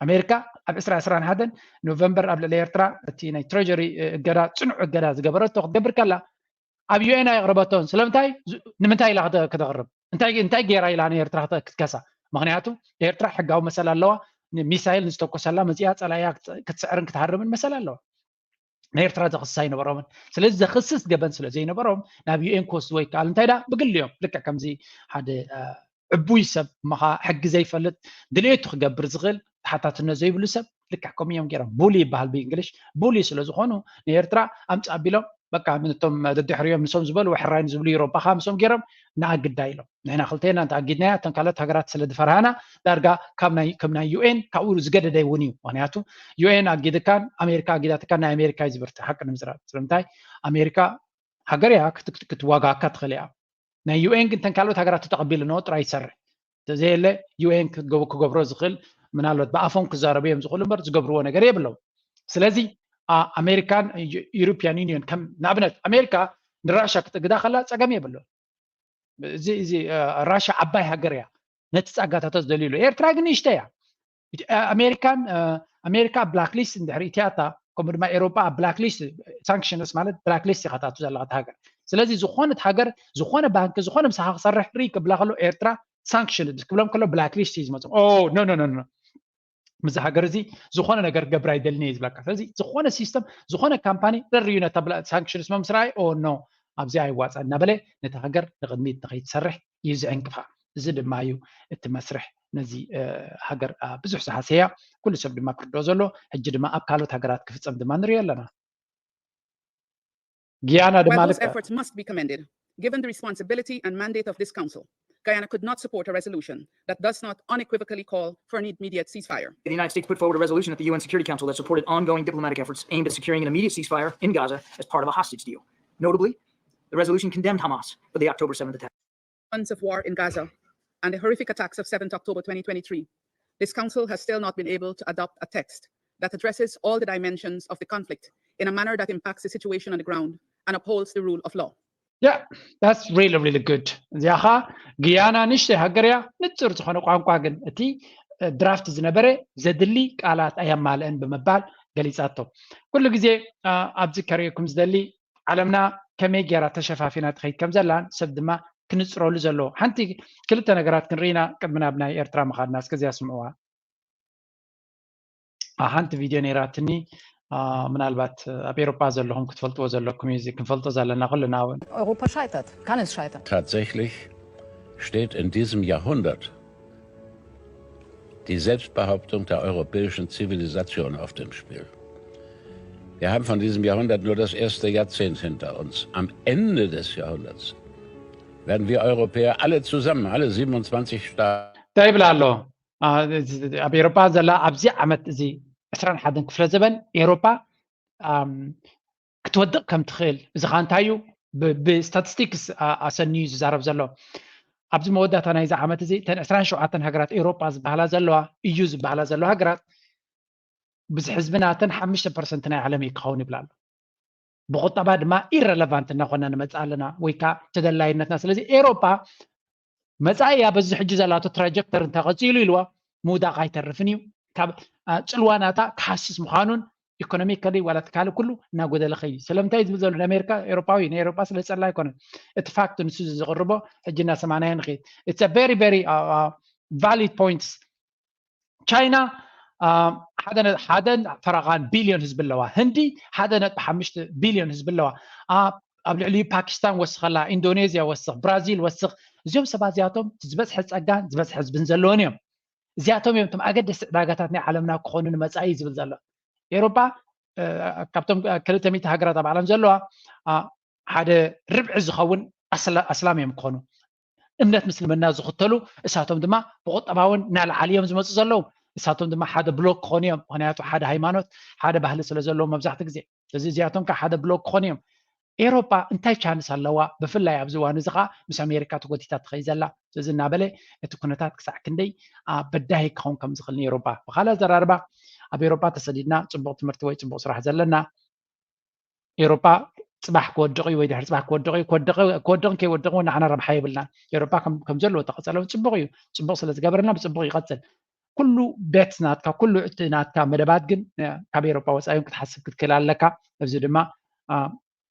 ኣሜሪካ ኣብ ዕስራ ዕስራን ሓደን ኖቨምበር ኣብ ልዕሊ ኤርትራ እቲ ናይ ትሬጀሪ እገዳ ፅኑዕ እገዳ ዝገበረቶ ክትገብር ከላ ኣብ ዩኤን ኣየቕረበቶን። ስለምንታይ? ንምንታይ ኢላ ከተቕርብ? እንታይ እንታይ ገይራ ኢላ ንኤርትራ ክትከሳ? ምክንያቱ ኤርትራ ሕጋዊ መሰል ኣለዋ። ሚሳይል ንዝተኮሰላ መፂኣ ፀላኢያ ክትስዕርን ክትሃርምን መሰል ኣለዋ። ናይ ኤርትራ ዘኽስስ ኣይነበሮምን። ስለዚ ዘኽስስ ገበን ስለ ዘይነበሮም ናብ ዩኤን ክወስድዎ ይከኣል። እንታይ ዳ ብግሊኦም ልክዕ ከምዚ ሓደ ዕቡይ ሰብ ምኻ ሕጊ ዘይፈልጥ ድልየቱ ክገብር ዝኽእል ተሓታትነት ዘይብሉ ሰብ ልክዕ ከምኡ እዮም ገይሮም። ቡሊ ይበሃል ብእንግሊሽ። ቡሊ ስለ ዝኾኑ ንኤርትራ ኣምፅ ኣቢሎም በቃ ነቶም ደድሕሪኦም ንሶም ዝበልዎ ሕራይ ንዝብሉ ኤውሮጳ ከዓ ምሶም ገይሮም ንኣግዳ ኢሎም። ንሕና ክልቴና እንተኣጊድናያ እተን ካልኦት ሃገራት ስለ ዝፈርሃና ዳርጋ ካብ ናይ ከም ናይ ዩኤን ካብኡ ዝገደደ እውን እዩ። ምክንያቱ ዩኤን ኣጊድካን ኣሜሪካ ኣጊዳትካን ናይ ኣሜሪካ እዩ ዝብርትዕ ሓቂ ንምዝራብ። ስለምንታይ ኣሜሪካ ሃገር እያ ክትዋጋኣካ ትኽእል እያ። ናይ ዩኤን ግን እተን ካልኦት ሃገራት ተተቐቢልንኦ ጥራይ ይሰርሕ። እንተዘየለ ዩኤን ክገብሮ ዝኽእል ምናልባት ብኣፎም ክዛረቡ እዮም ዝኽእሉ እምበር ዝገብርዎ ነገር የብሎም። ስለዚ ኣሜሪካን ዩሮፒያን ዩኒየን ከም ንኣብነት ኣሜሪካ ንራሻ ክትእግዳ ከላ ጸገም የብሉ። እዚ እዚ ራሻ ዓባይ ሃገር እያ፣ ነቲ ጸጋታቶ ዝደልዩሉ። ኤርትራ ግን ንእሽተ እያ። ኣሜሪካን ኣሜሪካ ብላክ ሊስት እንድሕር እትያታ፣ ከምኡ ድማ ኤሮፓ ኣብ ብላክ ሊስት፣ ሳንክሽንስ ማለት ብላክ ሊስት ኢኻ ትኣቱ ዘለኻ ሃገር። ስለዚ ዝኾነት ሃገር፣ ዝኾነ ባንክ፣ ዝኾነ ምሳኻ ክሰርሕ ርኢ ክብላ ከሎ ኤርትራ ሳንክሽን ክብሎም ከሎ ብላክ ሊስት እዩ ዝመጽእ። ኦ ኖ ኖ ኖ ኖ፣ ምዚ ሃገር እዚ ዝኾነ ነገር ክገብር ኣይደልን እየ ዝብለካ። ስለዚ ዝኾነ ሲስተም፣ ዝኾነ ካምፓኒ ረርዩ ነታ ሳንክሽንስ መምስራይ ኦ ኖ፣ ኣብዚ ኣይዋፃ እናበለ ነቲ ሃገር ንቕድሚት ንኸይትሰርሕ እዩ ዝዕንቅፋ። እዚ ድማ እዩ እቲ መስርሕ ነዚ ሃገር ብዙሕ ዝሃሰያ፣ ኩሉ ሰብ ድማ ክርድኦ ዘሎ። ሕጂ ድማ ኣብ ካልኦት ሃገራት ክፍፀም ድማ ንሪኦ ኣለና። ጊያና ድማ While those efforts must be commended, given the responsibility and mandate of this council, Guyana could not support a resolution that does not unequivocally call for an immediate ceasefire. The United States put forward a resolution at the U N Security Council that supported ongoing diplomatic efforts aimed at securing an immediate ceasefire in Gaza as part of a hostage deal. Notably, the resolution condemned Hamas for the October seventh attack. Months of war in Gaza and the horrific attacks of seventh October twenty twenty-three, this council has still not been able to adopt a text that addresses all the dimensions of the conflict in a manner that impacts the situation on the ground and upholds the rule of law. Yeah, that's really, really good. እዚኣ ኸዓ ጊያና ንእሽተይ ሃገር እያ፣ ንጹር ዝኾነ ቋንቋ ግን እቲ ድራፍት ዝነበረ ዘድሊ ቃላት ኣየማልአን ብምባል ገሊጻቶ። ኩሉ ግዜ ኣብዚ ከርእየኩም ዝደሊ ዓለምና ከመይ ገይራ ተሸፋፊና ትኸይድ ከም ዘላን ሰብ ድማ ክንጽረሉ ዘለዎ ሓንቲ ክልተ ነገራት ክንርኢና ቅድሚ ናብ ናይ ኤርትራ ምኻድና እስከ እዚኣ ስምዕዋ። ሓንቲ ቪድዮ ነይራትኒ። ምናልባት ኣብ ኤሮፓ ዘለኹም ክትፈልጥዎ ዘለኩም እዩ። እዚ ክንፈልጦ ዘለና ኩልና እውን። Europa scheitert, kann es scheitern. Tatsächlich steht in diesem Jahrhundert die Selbstbehauptung der europäischen Zivilisation auf dem Spiel. Wir haben von diesem Jahrhundert nur das erste Jahrzehnt hinter uns. Am Ende des Jahrhunderts werden wir Europäer alle zusammen, alle siebenundzwanzig Staaten, እንታይ ይብል ኣሎ ኣብ ኤሮፓ ዘላ ኣብዚ ዓመት እዚ ዕስራን ሓደን ክፍለ ዘበን ኤሮፓ ክትወድቕ ከም ትኽእል፣ እዚ ከዓ እንታይ እዩ? ብስታቲስቲክስ ኣሰንዩ ዝዛረብ ዘሎ። ኣብዚ መወዳእታ ናይዚ ዓመት እዚ እተን ዕስራን ሸውዓተን ሃገራት ኤውሮጳ ዝበሃላ ዘለዋ፣ ኢዩ ዝበሃላ ዘለዋ ሃገራት ብዚ ሕዝቢ ናተን ሓሙሽተ ፐርሰንት ናይ ዓለም እዩ ክኸውን ይብል ኣሎ። ብቁጠባ ድማ ኢረለቫንት እናኾና ንመፅእ ኣለና ወይ ከዓ ተደላይነትና። ስለዚ ኤውሮጳ መፃኢያ በዚ ሕጂ ዘላቶ ትራጀክተር እንተቐፂሉ ኢልዋ ምውዳቕ ኣይተርፍን እዩ። ካብ ፅልዋ ናታ ክሃስስ ምዃኑን ኢኮኖሚካሊ ዋላ እቲ ካልእ ኩሉ እናጎደለ ከይድ። ስለምንታይ ዝብል ዘሎ ንኣሜሪካ ኤውሮጳዊ ንኤውሮጳ ስለ ዝፀላ ኣይኮነን። እቲ ፋክት ንሱ ዘቕርቦ ሕጂ እና ሰማንያ ንኸይድ it's very very valid points። ቻይና ሓደ ፈረቓን ቢልዮን ህዝቢ ኣለዋ። ህንዲ ሓደ ነጥቢ ሓሙሽተ ቢልዮን ህዝቢ ኣለዋ። ኣብ ልዕሊኡ ፓኪስታን ወስኸላ፣ ኢንዶኔዝያ ወስኽ፣ ብራዚል ወስኽ። እዚኦም ሰባት እዚኣቶም ዝበዝሐ ፀጋን ዝበዝሐ ህዝብን ዘለዎን እዮም። እዚኣቶም እዮም እቶም ኣገደስቲ ዕዳጋታት ናይ ዓለምና ክኾኑ ንመፃኢ ዝብል ዘሎ። ኤውሮጳ ካብቶም ክልተ ሚእቲ ሃገራት ኣብ ዓለም ዘለዋ ሓደ ርብዒ ዝኸውን ኣስላም እዮም ክኾኑ። እምነት ምስልምና ዝኽተሉ እሳቶም ድማ ብቁጠባውን እናለዓሉ እዮም ዝመፁ ዘለዉ። እሳቶም ድማ ሓደ ብሎክ ክኾኑ እዮም። ምክንያቱ ሓደ ሃይማኖት ሓደ ባህሊ ስለ ዘለዎም መብዛሕትኡ ግዜ። ስለዚ እዚኣቶም ከዓ ሓደ ብሎክ ክኾኑ እዮም። ኤውሮጳ እንታይ ቻንስ ኣለዋ? ብፍላይ ኣብዚ እዋን እዚ ከዓ ምስ ኣሜሪካ ተጎቲታ ትኸይድ ዘላ። ስለዚ እናበለ እቲ ኩነታት ክሳዕ ክንደይ በዳሂ ክኸውን ከም ዝኽእል ንኤውሮጳ። ብካልእ ኣዘራርባ ኣብ ኤውሮጳ ተሰዲድና ፅቡቕ ትምህርቲ ወይ ፅቡቕ ስራሕ ዘለና ኤውሮጳ ፅባሕ ክወድቕ እዩ ወይ ድሕሪ ፅባሕ ክወድቕ እዩ። ክወድቕን ከይወድቕን እውን ንዓና ረብሓ የብልናን። ኤውሮጳ ከም ዘለዎ ተቐፀለ እውን ፅቡቕ እዩ። ፅቡቕ ስለ ዝገበረልና ብፅቡቕ ይቐፅል። ኩሉ ቤት ናትካ ኩሉ እቲ ናትካ መደባት ግን ካብ ኤውሮጳ ወፃኢ እውን ክትሓስብ ክትክእል ኣለካ። እዚ ድማ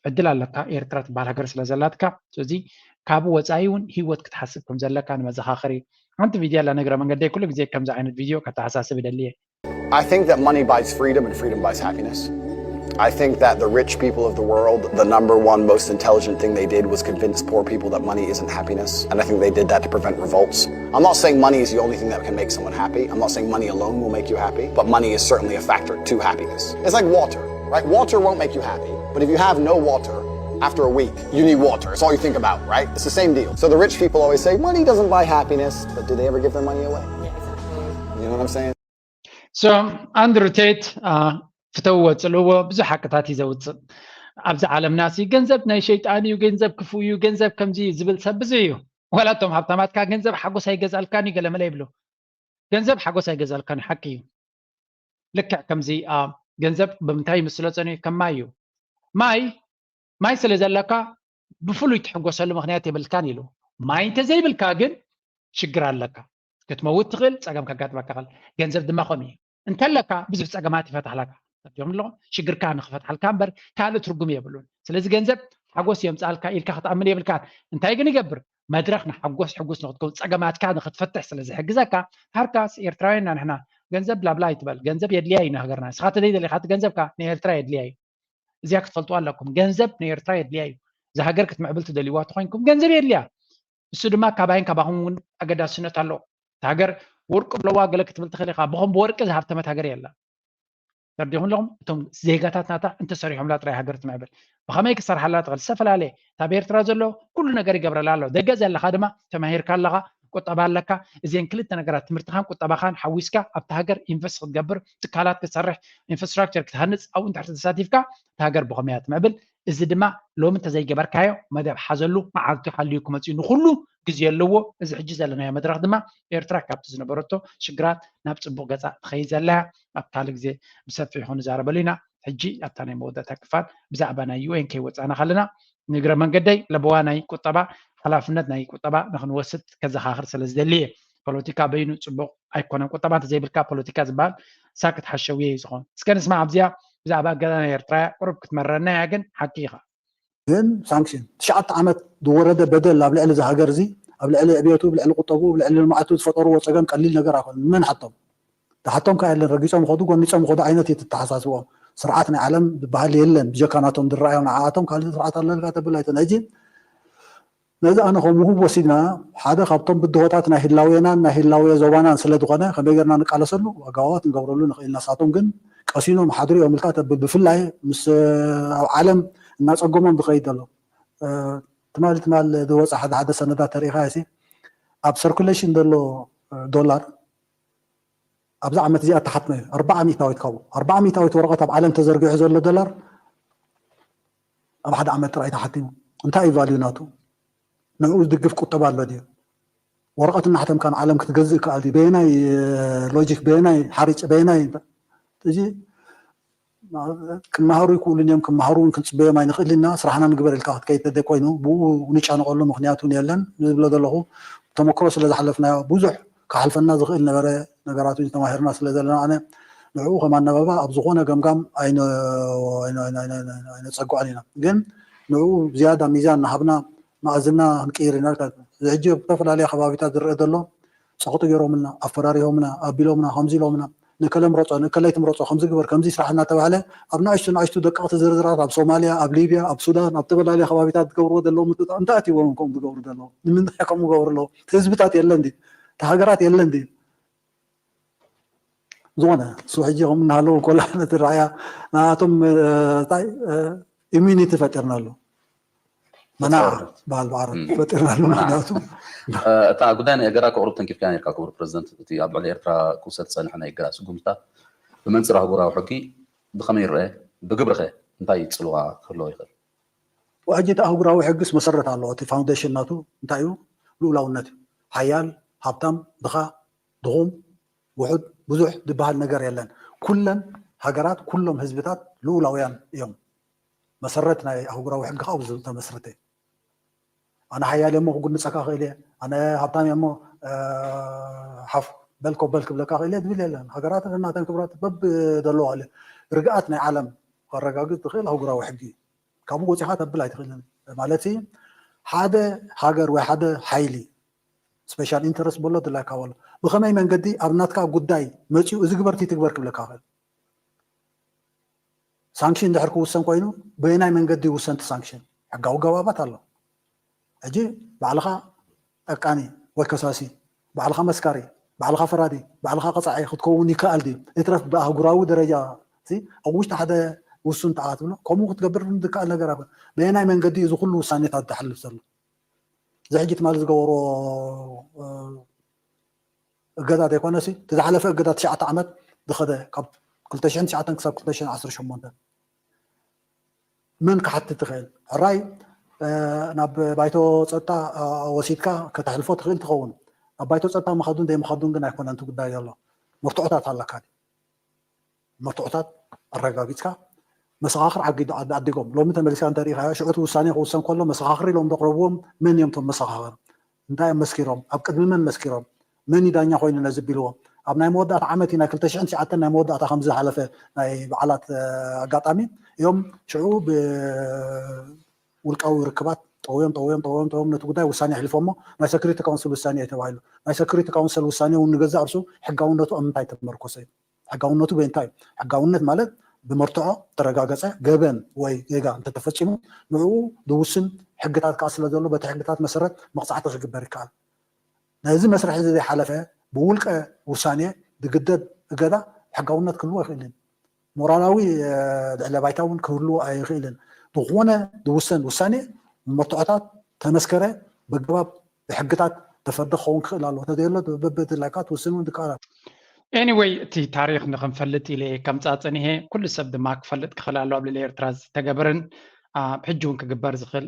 ዕድል ኣለካ። ኤርትራ ትበሃል ሃገር ስለ ዘላትካ ስለዚ ካብ ወፃኢ እውን ህይወት ክትሓስብ ከም ዘለካ ንመዘኻኸሪ። ሓንቲ ቪድዮ ኣላ ንእግረ መንገደይ ኩሉ ግዜ ከምዚ ዓይነት ቪድዮ ከተሓሳስብ ይደሊ እየ። I think that money buys freedom and freedom buys happiness. I think that the rich people of the world, the number one most intelligent thing they did was convince poor people that money isn't happiness. And I think they did that to prevent revolts. I'm not saying money is the only thing that can make someone happy. I'm not saying money alone will make you happy, but money is certainly a factor to happiness. It's like water, right? Water won't make you happy, but if you have no water, after a week, you need water. It's all you think about, right? It's the same deal. So the rich people always say, money doesn't buy happiness, but do they ever give their money away? You know what I'm saying? So Andrew Tate ፍተውዎ ፅልእዎ ብዙሕ ሓቅታት እዩ ዘውፅእ። ኣብዚ ዓለምና ሲ ገንዘብ ናይ ሸይጣን እዩ፣ ገንዘብ ክፉእ እዩ፣ ገንዘብ ከምዚ እዩ ዝብል ሰብ ብዙሕ እዩ። ዋላ እቶም ሃብታማት ከዓ ገንዘብ ሓጎስ ኣይገዛልካን እዩ ገለመለ ይብሉ። ገንዘብ ሓጎስ ኣይገዛልካን እዩ፣ ሓቂ እዩ። ልክዕ ከምዚ ገንዘብ ብምንታይ ይምስሎ ፀኒሑ ከም ማይ እዩ። ማይ ማይ ስለ ዘለካ ብፍሉይ ትሕጎሰሉ ምክንያት የብልካን ኢሉ። ማይ እንተዘይብልካ ግን ሽግር ኣለካ። ክትመውት ትኽእል፣ ጸገም ከጋጥመካ ይኽእል። ገንዘብ ድማ ከምኡ እዩ። እንተለካ ብዙሕ ጸገማት ይፈትሓልካ። ተረዲኦም ኣለኹም? ሽግርካ ንኽፈትሓልካ እምበር ካልእ ትርጉም የብሉን። ስለዚ ገንዘብ ሓጎስ የምጽኣልካ ኢልካ ክትኣምን የብልካን። እንታይ ግን ይገብር? መድረኽ ንሓጎስ ሕጉስ ንኽትከውን ጸገማትካ ንኽትፈትሕ ስለ ዝሕግዘካ። ሃርካስ ኤርትራውያን ኢና ንሕና። ገንዘብ ብላብላ ኣይትበል። ገንዘብ የድልያ እዩ ንሃገርና። ንስኻ ተዘይደሊኻ እቲ ገንዘብካ ንኤርትራ የድልያ እዩ። እዚኣ ክትፈልጡ ኣለኩም። ገንዘብ ንኤርትራ የድልያ እዩ። እዛ ሃገር ክትምዕብል ትደልይዋ ተኾይንኩም ገንዘብ የድልያ። እሱ ድማ ካባይን ካባኹም እውን ኣገዳስነት ኣለዎ። እታ ሃገር ወርቂ ብለዋ ገለ ክትብል ትኽእል ኢኻ። ብኸም ብወርቂ ዝሃብተመት ሃገር የላ። ተርዲኹም ኣለኹም? እቶም ዜጋታት ናታ እንተሰሪሖምላ ጥራይ ሃገር ትምዕብል። ብኸመይ ክሰርሓላ ትኽእል? ዝተፈላለየ እታ ብኤርትራ ዘሎ ኩሉ ነገር ይገብረላ ኣሎ። ደገ ዘለኻ ድማ ተማሂርካ ኣለኻ፣ ቁጠባ ኣለካ። እዚን ክልተ ነገራት ትምህርትኻን ቁጠባኻን ሓዊስካ ኣብቲ ሃገር ኢንቨስት ክትገብር፣ ትካላት ክትሰርሕ፣ ኢንፍራስትራክቸር ክትሃንጽ ኣብኡ እንድሕር ተሳቲፍካ እታ ሃገር ብኸመይ እያ ትምዕብል? እዚ ድማ ሎሚ እንተዘይገበርካዮ መደብ ሓዘሉ፣ መዓልቱ ሓልዩ ክመፅእ ንኩሉ ግዜ ኣለዎ። እዚ ሕጂ ዘለናዮ መድረኽ ድማ ኤርትራ ካብቲ ዝነበረቶ ሽግራት ናብ ፅቡቕ ገፃ ትኸይድ ዘላ እያ። ኣብ ካልእ ግዜ ብሰፊሑ ክንዛረበሉ ኢና። ሕጂ ኣብታ ናይ መወዳእታ ክፋል ብዛዕባ ናይ ዩ ኤን ከይወፃእና ከለና ንእግረ መንገደይ ለበዋ ናይ ቁጠባ ሓላፍነት ናይ ቁጠባ ንክንወስድ ከዘኻኽር ስለ ዝደሊ እየ። ፖለቲካ በይኑ ፅቡቕ ኣይኮነን። ቁጠባ እንተዘይብልካ ፖለቲካ ዝበሃል ሳክት ሓሸውየ እዩ ዝኾን። እስከ ንስማዕ ኣብዚኣ ብዛዕባ እገዳ ናይ ኤርትራ እያ። ቁሩብ ክትመረና እያ ግን ሓቂ ኢኻ። ግን ሳንክሽን ትሽዓተ ዓመት ዝወረደ በደል ኣብ ልዕሊ እዚ ሃገር እዚ ኣብ ልዕሊ ዕብየቱ፣ ኣብ ልዕሊ ቁጠቡ፣ ኣብ ልዕሊ ልምዓቱ ዝፈጠርዎ ፀገም ቀሊል ነገር ኣይኮነን። መን ሓቶም? ተሓቶም ከ የለን። ረጊፆም ይኸዱ፣ ጎኒፆም ይኸዱ ዓይነት እዩ ተተሓሳስቦም። ስርዓት ናይ ዓለም ዝበሃል የለን ብጀካ ናቶም ዝረኣዮም። ንዓኣቶም ካልእ ስርዓት ኣለልካ ተብል ኣይተን። ሕጂ ነዚ ኣነ ከም ውሁብ ወሲድና ሓደ ካብቶም ብድሆታት ናይ ህላዌናን ናይ ህላዌ ዞባናን ስለ ዝኾነ ከመይ ጌርና ንቃለሰሉ ኣገባባት ንገብረሉ ንኽእል ኢና። ንሳቶም ግን ቀሲኖም ሓድሩ እዮም ኢልካ ተብል። ብፍላይ ምስ ኣብ ዓለም እናፀገሞም ዝኸይድ ዘሎ ትማሊ ትማል ዝወፀ ሓደ ሓደ ሰነዳት ተሪኢኻ ሲ ኣብ ሰርኩሌሽን ዘሎ ዶላር ኣብዚ ዓመት እዚኣ ተሓትመ እዩ ኣርባዓ ሚእታዊት ካብኡ ኣርባዓ ሚእታዊት ወረቐት ኣብ ዓለም ተዘርጊሑ ዘሎ ዶላር ኣብ ሓደ ዓመት ጥራይ ተሓቲሙ። እንታይ እዩ ቫልዩ ናቱ? ንዕኡ ዝድግፍ ቁጠባ ኣሎ ድዩ? ወረቐት እናሕተምካ ንዓለም ክትገዝእ ይከኣል ድዩ? በየናይ ሎጂክ፣ በየናይ ሓሪጭ፣ በየናይ እዚ ክመሃሩ ይክእሉን እዮም። ክመሃሩ እውን ክንፅበዮም ኣይንኽእል ኢና። ስራሕና ንግበር ኢልካ ክትከይድ ተደ ኮይኑ ብኡ ንጨነቐሉ ምክንያት እውን የለን። ዝብሎ ዘለኹ ተመክሮ ስለ ዝሓለፍናዮ ብዙሕ ክሓልፈና ዝኽእል ነበረ ነገራት እውን ተማሂርና ስለ ዘለና ኣነ ንዕኡ ከም ኣነባባ ኣብ ዝኾነ ገምጋም ኣይነፀግዖን ኢና። ግን ንዕኡ ዝያዳ ሚዛን እናሃብና መኣዝና ክንቅይር ኢና። እዚ ሕጂ ኣብ ዝተፈላለያ ከባቢታት ዝረአ ዘሎ ፀቕጢ ገይሮምልና፣ ኣፈራሪሆምና፣ ኣቢሎምና፣ ከምዚ ኢሎምና፣ ንከለ ምረፆ፣ ንከለይ ትምረፆ፣ ከምዚ ግበር፣ ከምዚ ስራሕ እናተባህለ ኣብ ንኣሽቱ ንኣሽቱ ደቀቕቲ ዝርዝራት ኣብ ሶማልያ፣ ኣብ ሊብያ፣ ኣብ ሱዳን፣ ኣብ ዝተፈላለያ ከባቢታት ዝገብርዎ ዘለዉ ምጥጣቕ እንታይ ኣትይዎም ከምኡ ዝገብሩ ዘለዉ? ንምንታይ ከምኡ ዝገብሩ ኣለዉ? እቲ ህዝብታት የለን ድዩ? እቲ ሃገራት የለን ድዩ? ዝኾነ እሱ ሕጂ ከም እናሃለዉ ኮላ ነቲ ረኣያ ንኣቶም እንታይ ኢሚኒቲ ፈጢርናሉ መናዓ በሃል ብዓረብ ፈጢርናሉ። ምክንያቱ እታ ጉዳይ ናይ እገዳ ከቕርብ ተንኪፍካ ነርካ ክቡር ፕረዚደንት፣ እቲ ኣብ ልዕሊ ኤርትራ ክውሰድ ዝጸንሐ ናይ እገዳ ስጉምትታት ብመንጽር ኣህጉራዊ ሕጊ ብኸመይ ይረአ? ብግብርኸ እንታይ ጽልዋ ክህልዎ ይኽእል? ሕጂ እቲ ኣህጉራዊ ሕግስ መሰረት ኣለዎ። እቲ ፋውንዴሽን ናቱ እንታይ እዩ? ልኡላውነት እዩ። ሓያል፣ ሃብታም፣ ድኻ፣ ድኹም፣ ውሑድ፣ ብዙሕ ዝበሃል ነገር የለን። ኩለን ሃገራት፣ ኩሎም ህዝብታት ልኡላውያን እዮም። መሰረት ናይ ኣህጉራዊ ሕጊ ከዓ ኣብዚ ዝተመስረተ እዩ። ኣነ ሓያል እየ እሞ ክጉንፀካ ክእል እየ፣ ኣነ ሃብታም እየ እሞ ሓፍ በል ኮበል ክብለካ ክእል እየ ዝብል የለን። ሃገራት ነናተን ክብራት በብደለዋ ርግኣት ናይ ዓለም ከረጋግፅ ዝኽእል ኣህጉራዊ ሕጊ እዩ። ካብኡ ወፂኻ ተብል ኣይትኽእልን ማለት ሓደ ሃገር ወይ ሓደ ሓይሊ ስፔሻል ኢንተረስት በሎ ድላይካ በሎ ብኸመይ መንገዲ ኣብ ናትካ ጉዳይ መፂኡ እዚ ግበርቲ ትግበር ክብለካ ክእል ሳንክሽን ድሕር ክውሰን ኮይኑ በየናይ መንገዲ ይውሰንቲ ሳንክሽን ሕጋዊ ገባባት ኣሎ ሕጂ ባዕልኻ ጠቃኒ ወይ ከሳሲ ባዕልኻ መስካሪ ባዕልኻ ፈራዲ ባዕልኻ ቀፃዒ ክትከውን ይከኣል ድዩ? እትረፍ ብኣህጉራዊ ደረጃ ኣብ ውሽጢ ሓደ ውሱን ተኣ ትብሎ ከምኡ ክትገብር ዝከኣል ነገር ኣብ በየናይ መንገዲ እዚ ኩሉ ውሳኔታት ዝሓልፍ ዘሎ? እዚ ሕጂ ትማሊ ዝገበሮ እገዳ ዘይኮነሲ እቲ ዝሓለፈ እገዳ ትሽዓተ ዓመት ዝኸደ ካብ ክልተ ሽሕን ትሽዓተን ክሳብ ክልተ ሽሕን ዓሰርተ ሸሞንተ መን ክሓትት ትኽእል? ሕራይ ናብ ባይቶ ፀጥታ ወሲድካ ከተሕልፎ ትኽእል ትኸውን። ናብ ባይቶ ፀጥታ ምኻዱን ዘይምኻዱን ግን ኣይኮነን እቲ ጉዳይ ዘሎ። መርትዖታት ኣለካ ድዩ? መርትዖታት ኣረጋጊፅካ መሰኻኽር ዓዲጎም። ሎሚ ተመሊስካ እንተሪኢኻዮ ሽዑ እቲ ውሳኔ ክውሰን ከሎ መሰኻኽር ኢሎም ዘቕረብዎም መን እዮም? እቶም መሰኻኽር እንታይ እዮም መስኪሮም? ኣብ ቅድሚ መን መስኪሮም? መን እዩ ዳኛ ኮይኑ ነዚ ቢልዎ? ኣብ ናይ መወዳእታ ዓመት እዩ፣ ናይ ክልተ ሽሕን ትሽዓተን ናይ መወዳእታ ከም ዝሓለፈ ናይ በዓላት ኣጋጣሚ እዮም ሽዑ ብውልቃዊ ርክባት ጠውዮም ጠውዮም ጠውዮም ጠውዮም ነቲ ጉዳይ ውሳኔ ኣሕሊፎሞ። ናይ ሰክሪቲ ካውንስል ውሳኔ እዩ ተባሂሉ። ናይ ሰክሪቲ ካውንስል ውሳኔ እውን ንገዛእ ርእሱ ሕጋውነቱ ኣብ ምንታይ ተመርኮሰ እዩ? ሕጋውነቱ በእንታይ እዩ? ሕጋውነት ማለት ብመርትዖ ተረጋገጸ ገበን ወይ ጌጋ እንተተፈጺሙ ንዕኡ ዝውስን ሕግታት ከዓ ስለ ዘሎ በቲ ሕግታት መሰረት መቕጻዕቲ ክግበር ይከኣል። ነዚ መስርሕ እዚ ዘይሓለፈ ብውልቀ ውሳኔ ዝግደድ እገዳ ሕጋውነት ክህልዎ ኣይኽእልን። ሞራላዊ ድሕለ ባይታ እውን ክህልዎ ኣይኽእልን። ዝኾነ ዝውሰን ውሳኔ መርትዖታት ተመስከረ በገባብ ብሕግታት ተፈርደ ክኸውን ክኽእል ኣለዎ። ተዘየሎ በብድላይካ ትውስን እውን ዝከኣል ኣሎ። ኤኒወይ እቲ ታሪክ ንክንፈልጥ ኢለ ከምፃ ፀኒሄ ኩሉ ሰብ ድማ ክፈልጥ ክኽእል ኣለዎ ኣብ ልዕሊ ኤርትራ ዝተገበረን ሕጂ እውን ክግበር ዝኽእል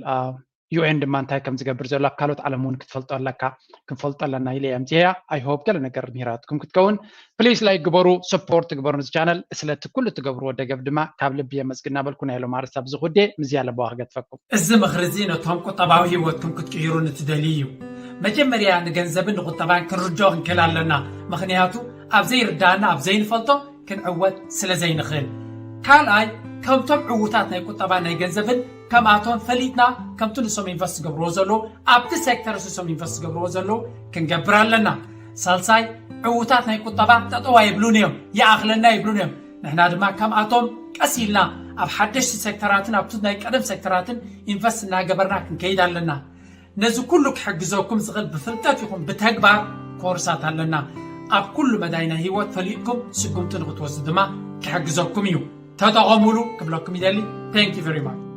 ዩኤን ድማ እንታይ ከም ዝገብር ዘሎ ኣብ ካልኦት ዓለም እውን ክትፈልጦ ኣለካ ክንፈልጦ ኣለና ኢለ እየ ኣምፅያ። I hope ገለ ነገር ምሂራትኩም ክትከውን። ፕሊስ ላይክ ግበሩ፣ ሰፖርት ግበሩ ነዚ ቻነል። ስለቲ ኩሉ ትገብርዎ ደገፍ ድማ ካብ ልቢ የመስግን እናበልኩ ናይ ሎም ኣርስታ ብዝኹዴ ምዝያ ለበዋ ክገጥፈኩም። እዚ ምኽሪ እዚ ነቶም ቁጠባዊ ህይወትኩም ክትቅይሩ ንትደልዩ እዩ። መጀመርያ ንገንዘብን ንቁጠባን ክንርድኦ ክንክእል ኣለና። ምኽንያቱ ኣብ ዘይርዳእና ኣብ ዘይንፈልጦ ክንዕወት ስለ ዘይንኽእል። ካልኣይ ከምቶም ዕዉታት ናይ ቁጠባ ናይ ገንዘብን ከምኣቶም ፈሊጥና ከምቲ ንሶም ኢንቨስት ዝገብርዎ ዘለዉ ኣብቲ ሴክተር ንሶም ኢንቨስት ዝገብርዎ ዘለዉ ክንገብር ኣለና። ሳልሳይ ዕዉታት ናይ ቁጠባ ጠጠዋ ይብሉን እዮም ይኣኽለና ይብሉን እዮም። ንሕና ድማ ከምኣቶም ቀስ ኢልና ኣብ ሓደሽቲ ሴክተራትን ኣብቲ ናይ ቀደም ሴክተራትን ኢንቨስት እናገበርና ክንከይድ ኣለና። ነዚ ኩሉ ክሕግዘኩም ዝኽእል ብፍልጠት ይኹን ብተግባር ኮርሳት ኣለና። ኣብ ኩሉ መዳይ ናይ ህይወት ፈሊጥኩም ስጉምቲ ንክትወስዱ ድማ ክሕግዘኩም እዩ። ተጠቐሙሉ ክብለኩም ይደሊ። Thank you very much።